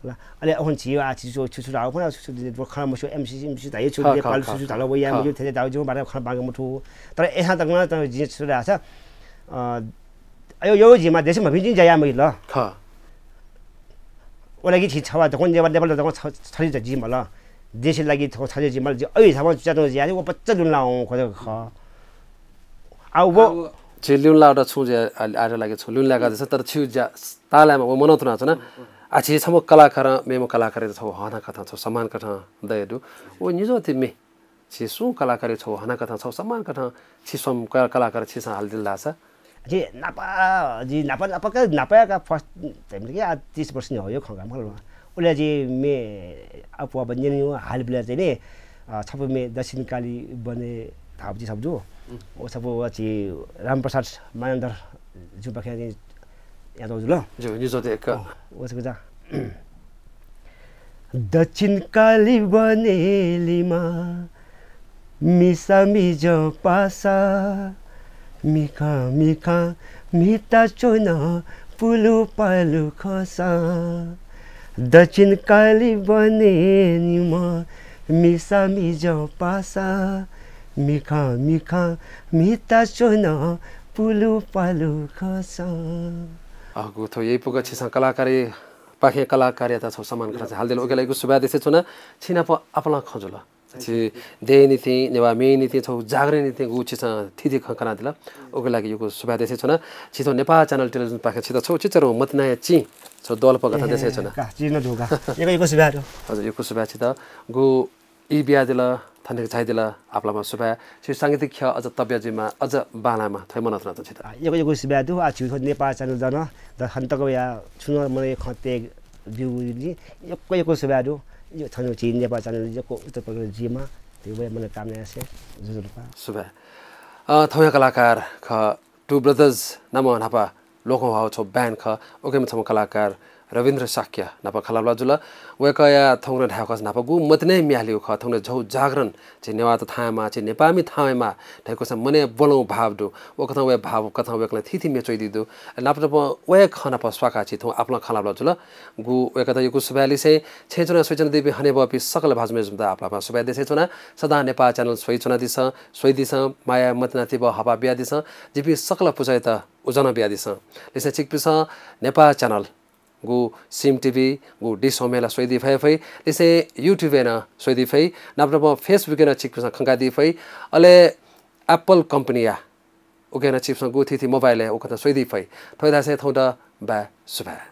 ला, अले अन झी, आ, छि छु, छु, छु धाउ, छु, छु, छु, खँ मस्यू, एमसीसी, एमसीसी धाइ, छु, खः, नेपाल, खः, छु, छु खः। धाल, व या, खः। मजू, थें धाउ, जिं बारे खँ बांके मथू। तर एसां तक नं, तर जिं छु धाःसा, अ, अयो, यो जिमा देशय् मभिं जिं ज्या याये मजिल। खः। व लागि झी छवा दक्वं नेवाः, नेपाल दक्वं छ-, छलि त जि मल। देशया लागि थ्व छलि जि मल, जि अयु हिसाबं च्याच्वं जुया, व बच्चा लुनलाः वं खः, खः। आ, व आ, व झी लुनलाःगु त छुं जुया, आ, आःया लागि छुं लुनलाय्‌का जस, तर छिगु ज्या ताःलायेमा व मनं तुनाच्वना। आ, झी छम्ह कलाकारं मेम्ह कलाकारयात छगू हःना कथं, छगू सम्मान कथं दये दु। व निजं ति मे झी सुं कलाकारयात छगू हःना कथं, छगू सम्मान कथं छि स्वम्ह क-, कलाकार छिसं हालादिल धाःसा? जि नापा, जि नापा, नापा का, नापा का first time कि आ तीस वर्ष नि हो यो खँ का, मतलब। उले जि मे अप्वः बन्यन हाल बिला चाहिँ नि, अ, छपु मे दक्षिण काली बने धापति सब दु। उम्। ओ छपु व झी रामप्रसाद मानन्धर जुपाखे नि यादव जुल। जो, निजं त एक। ओ, ओ छपु जा। दक्षिण काली बनेलिमा मिसा मिजं पासा, मिखा मिखा म्हिता च्वन पुलु पालु खसा। दक्षिण काली बने निमा मिसा मिजं पासा, मिखा मिखा म्हिता च्वन पुलु पालु खसा। अ, गु थ्व यइपुक छिसं कलाकारपाखें कलाकारयात छगू सम्मान कथं हालादिल। उकेला यक्व सुभाय् देछानाच्वना। छिनाप आपालं खँ जुल। छि देय् निंतिं, नेवाः म्येय् निंतिं, छगू जागरणय् निंतिं गु छिसं थीथी खँ कनादिल। उके लागि यक्व सुभाय् देछानाच्वना। छि थ्व नेपाल च्यानल टेलिभिजनपाखें छित छगू चिचीधंगु मतिनाया चिं, छगू द्वहंपा कथं देछानाच्वना। का, चिं नं दु का। यक्व यक्व सुभाय् दु। हजुर, यक्व सुभाय् छित। गु ई बियादिल, थन झायादिल, आपालं सुभाय्। छि सांगीतिक ख्यः अझ तब्या जुइमा, अझ बांलायेमा, थ्व हे मनं तुनाच्वना छित। आ, यक्व यक्व सुभाय् दु। आ, छि थ्व नेपाल च्यानल दन, द हन्तक या छुं नं मनय् खँ तये ब्यूगुलिं यक्व यक्व सुभाय् दु। यो थन झी नेपाल च्यानल यक्व उत्तर प्रगति जुइमा, धइगु मनोकामना यासें जुजुलपा। सुभाय्। अ, थौंया कलाकार खः, टु ब्रदर्स नामं न्हापा लोकंह्वाःगु छगू band खः, उकेम्ह छम्ह कलाकार रविन्द्र शाक्य नाप खँल्हाबल्हा जुल। वय्‌कःया थौंकन्हय् धायेगु खःसा न्हापा गु मतिनाया म्ये हालीगु खः, थौंकन्हय् झीगु जागरण, झी नेवाःत थाहां वयेमाः, झी नेपाःमि थाहां वयेमाः धइगु खःसा मनय् ब्वलंगु भाव दु। वय्‌कलं वया भाव कथं वय्‌कलं थीथी म्ये च्वइदी दु। नाप नाप वया खँ नाप स्वाकाः झी थौं आपालं खँल्हाबल्हा जुल। गु वय्‌कःयात यक्व सुभाय् लिसें छेँय् च्वनाः स्वयाच्वनादीपिं हनेबहःपिं सकल भाजु मय्‌जुपिन्त आपालं सुभाय् देछानाच्वना। सदां नेपाः च्यानल स्वयाच्वनादिसँ, स्वइदिसँ, माया मतिना तिबः हःपाः बियादिसँ। जिपिं सकल पुचःयात उजं नं बियादिसँ। लिसें छिकपिन्सं नेपाः च्यानल गु सिम टिभी, गु डिश होमय् ला स्वयादी फये फइ, लिसें YouTube-य् नं स्वयादी फइ, नाप नाप Facebook-य् नं छिकपिन्सं खंकादी फइ, अले Apple कम्पनीया उकी नं छिकपिन्सं गु थीथी मोबाइलय् उकथं स्वयादी फइ। थ्व हे धासें थौंकन्हय् बाय्, सुभाय्।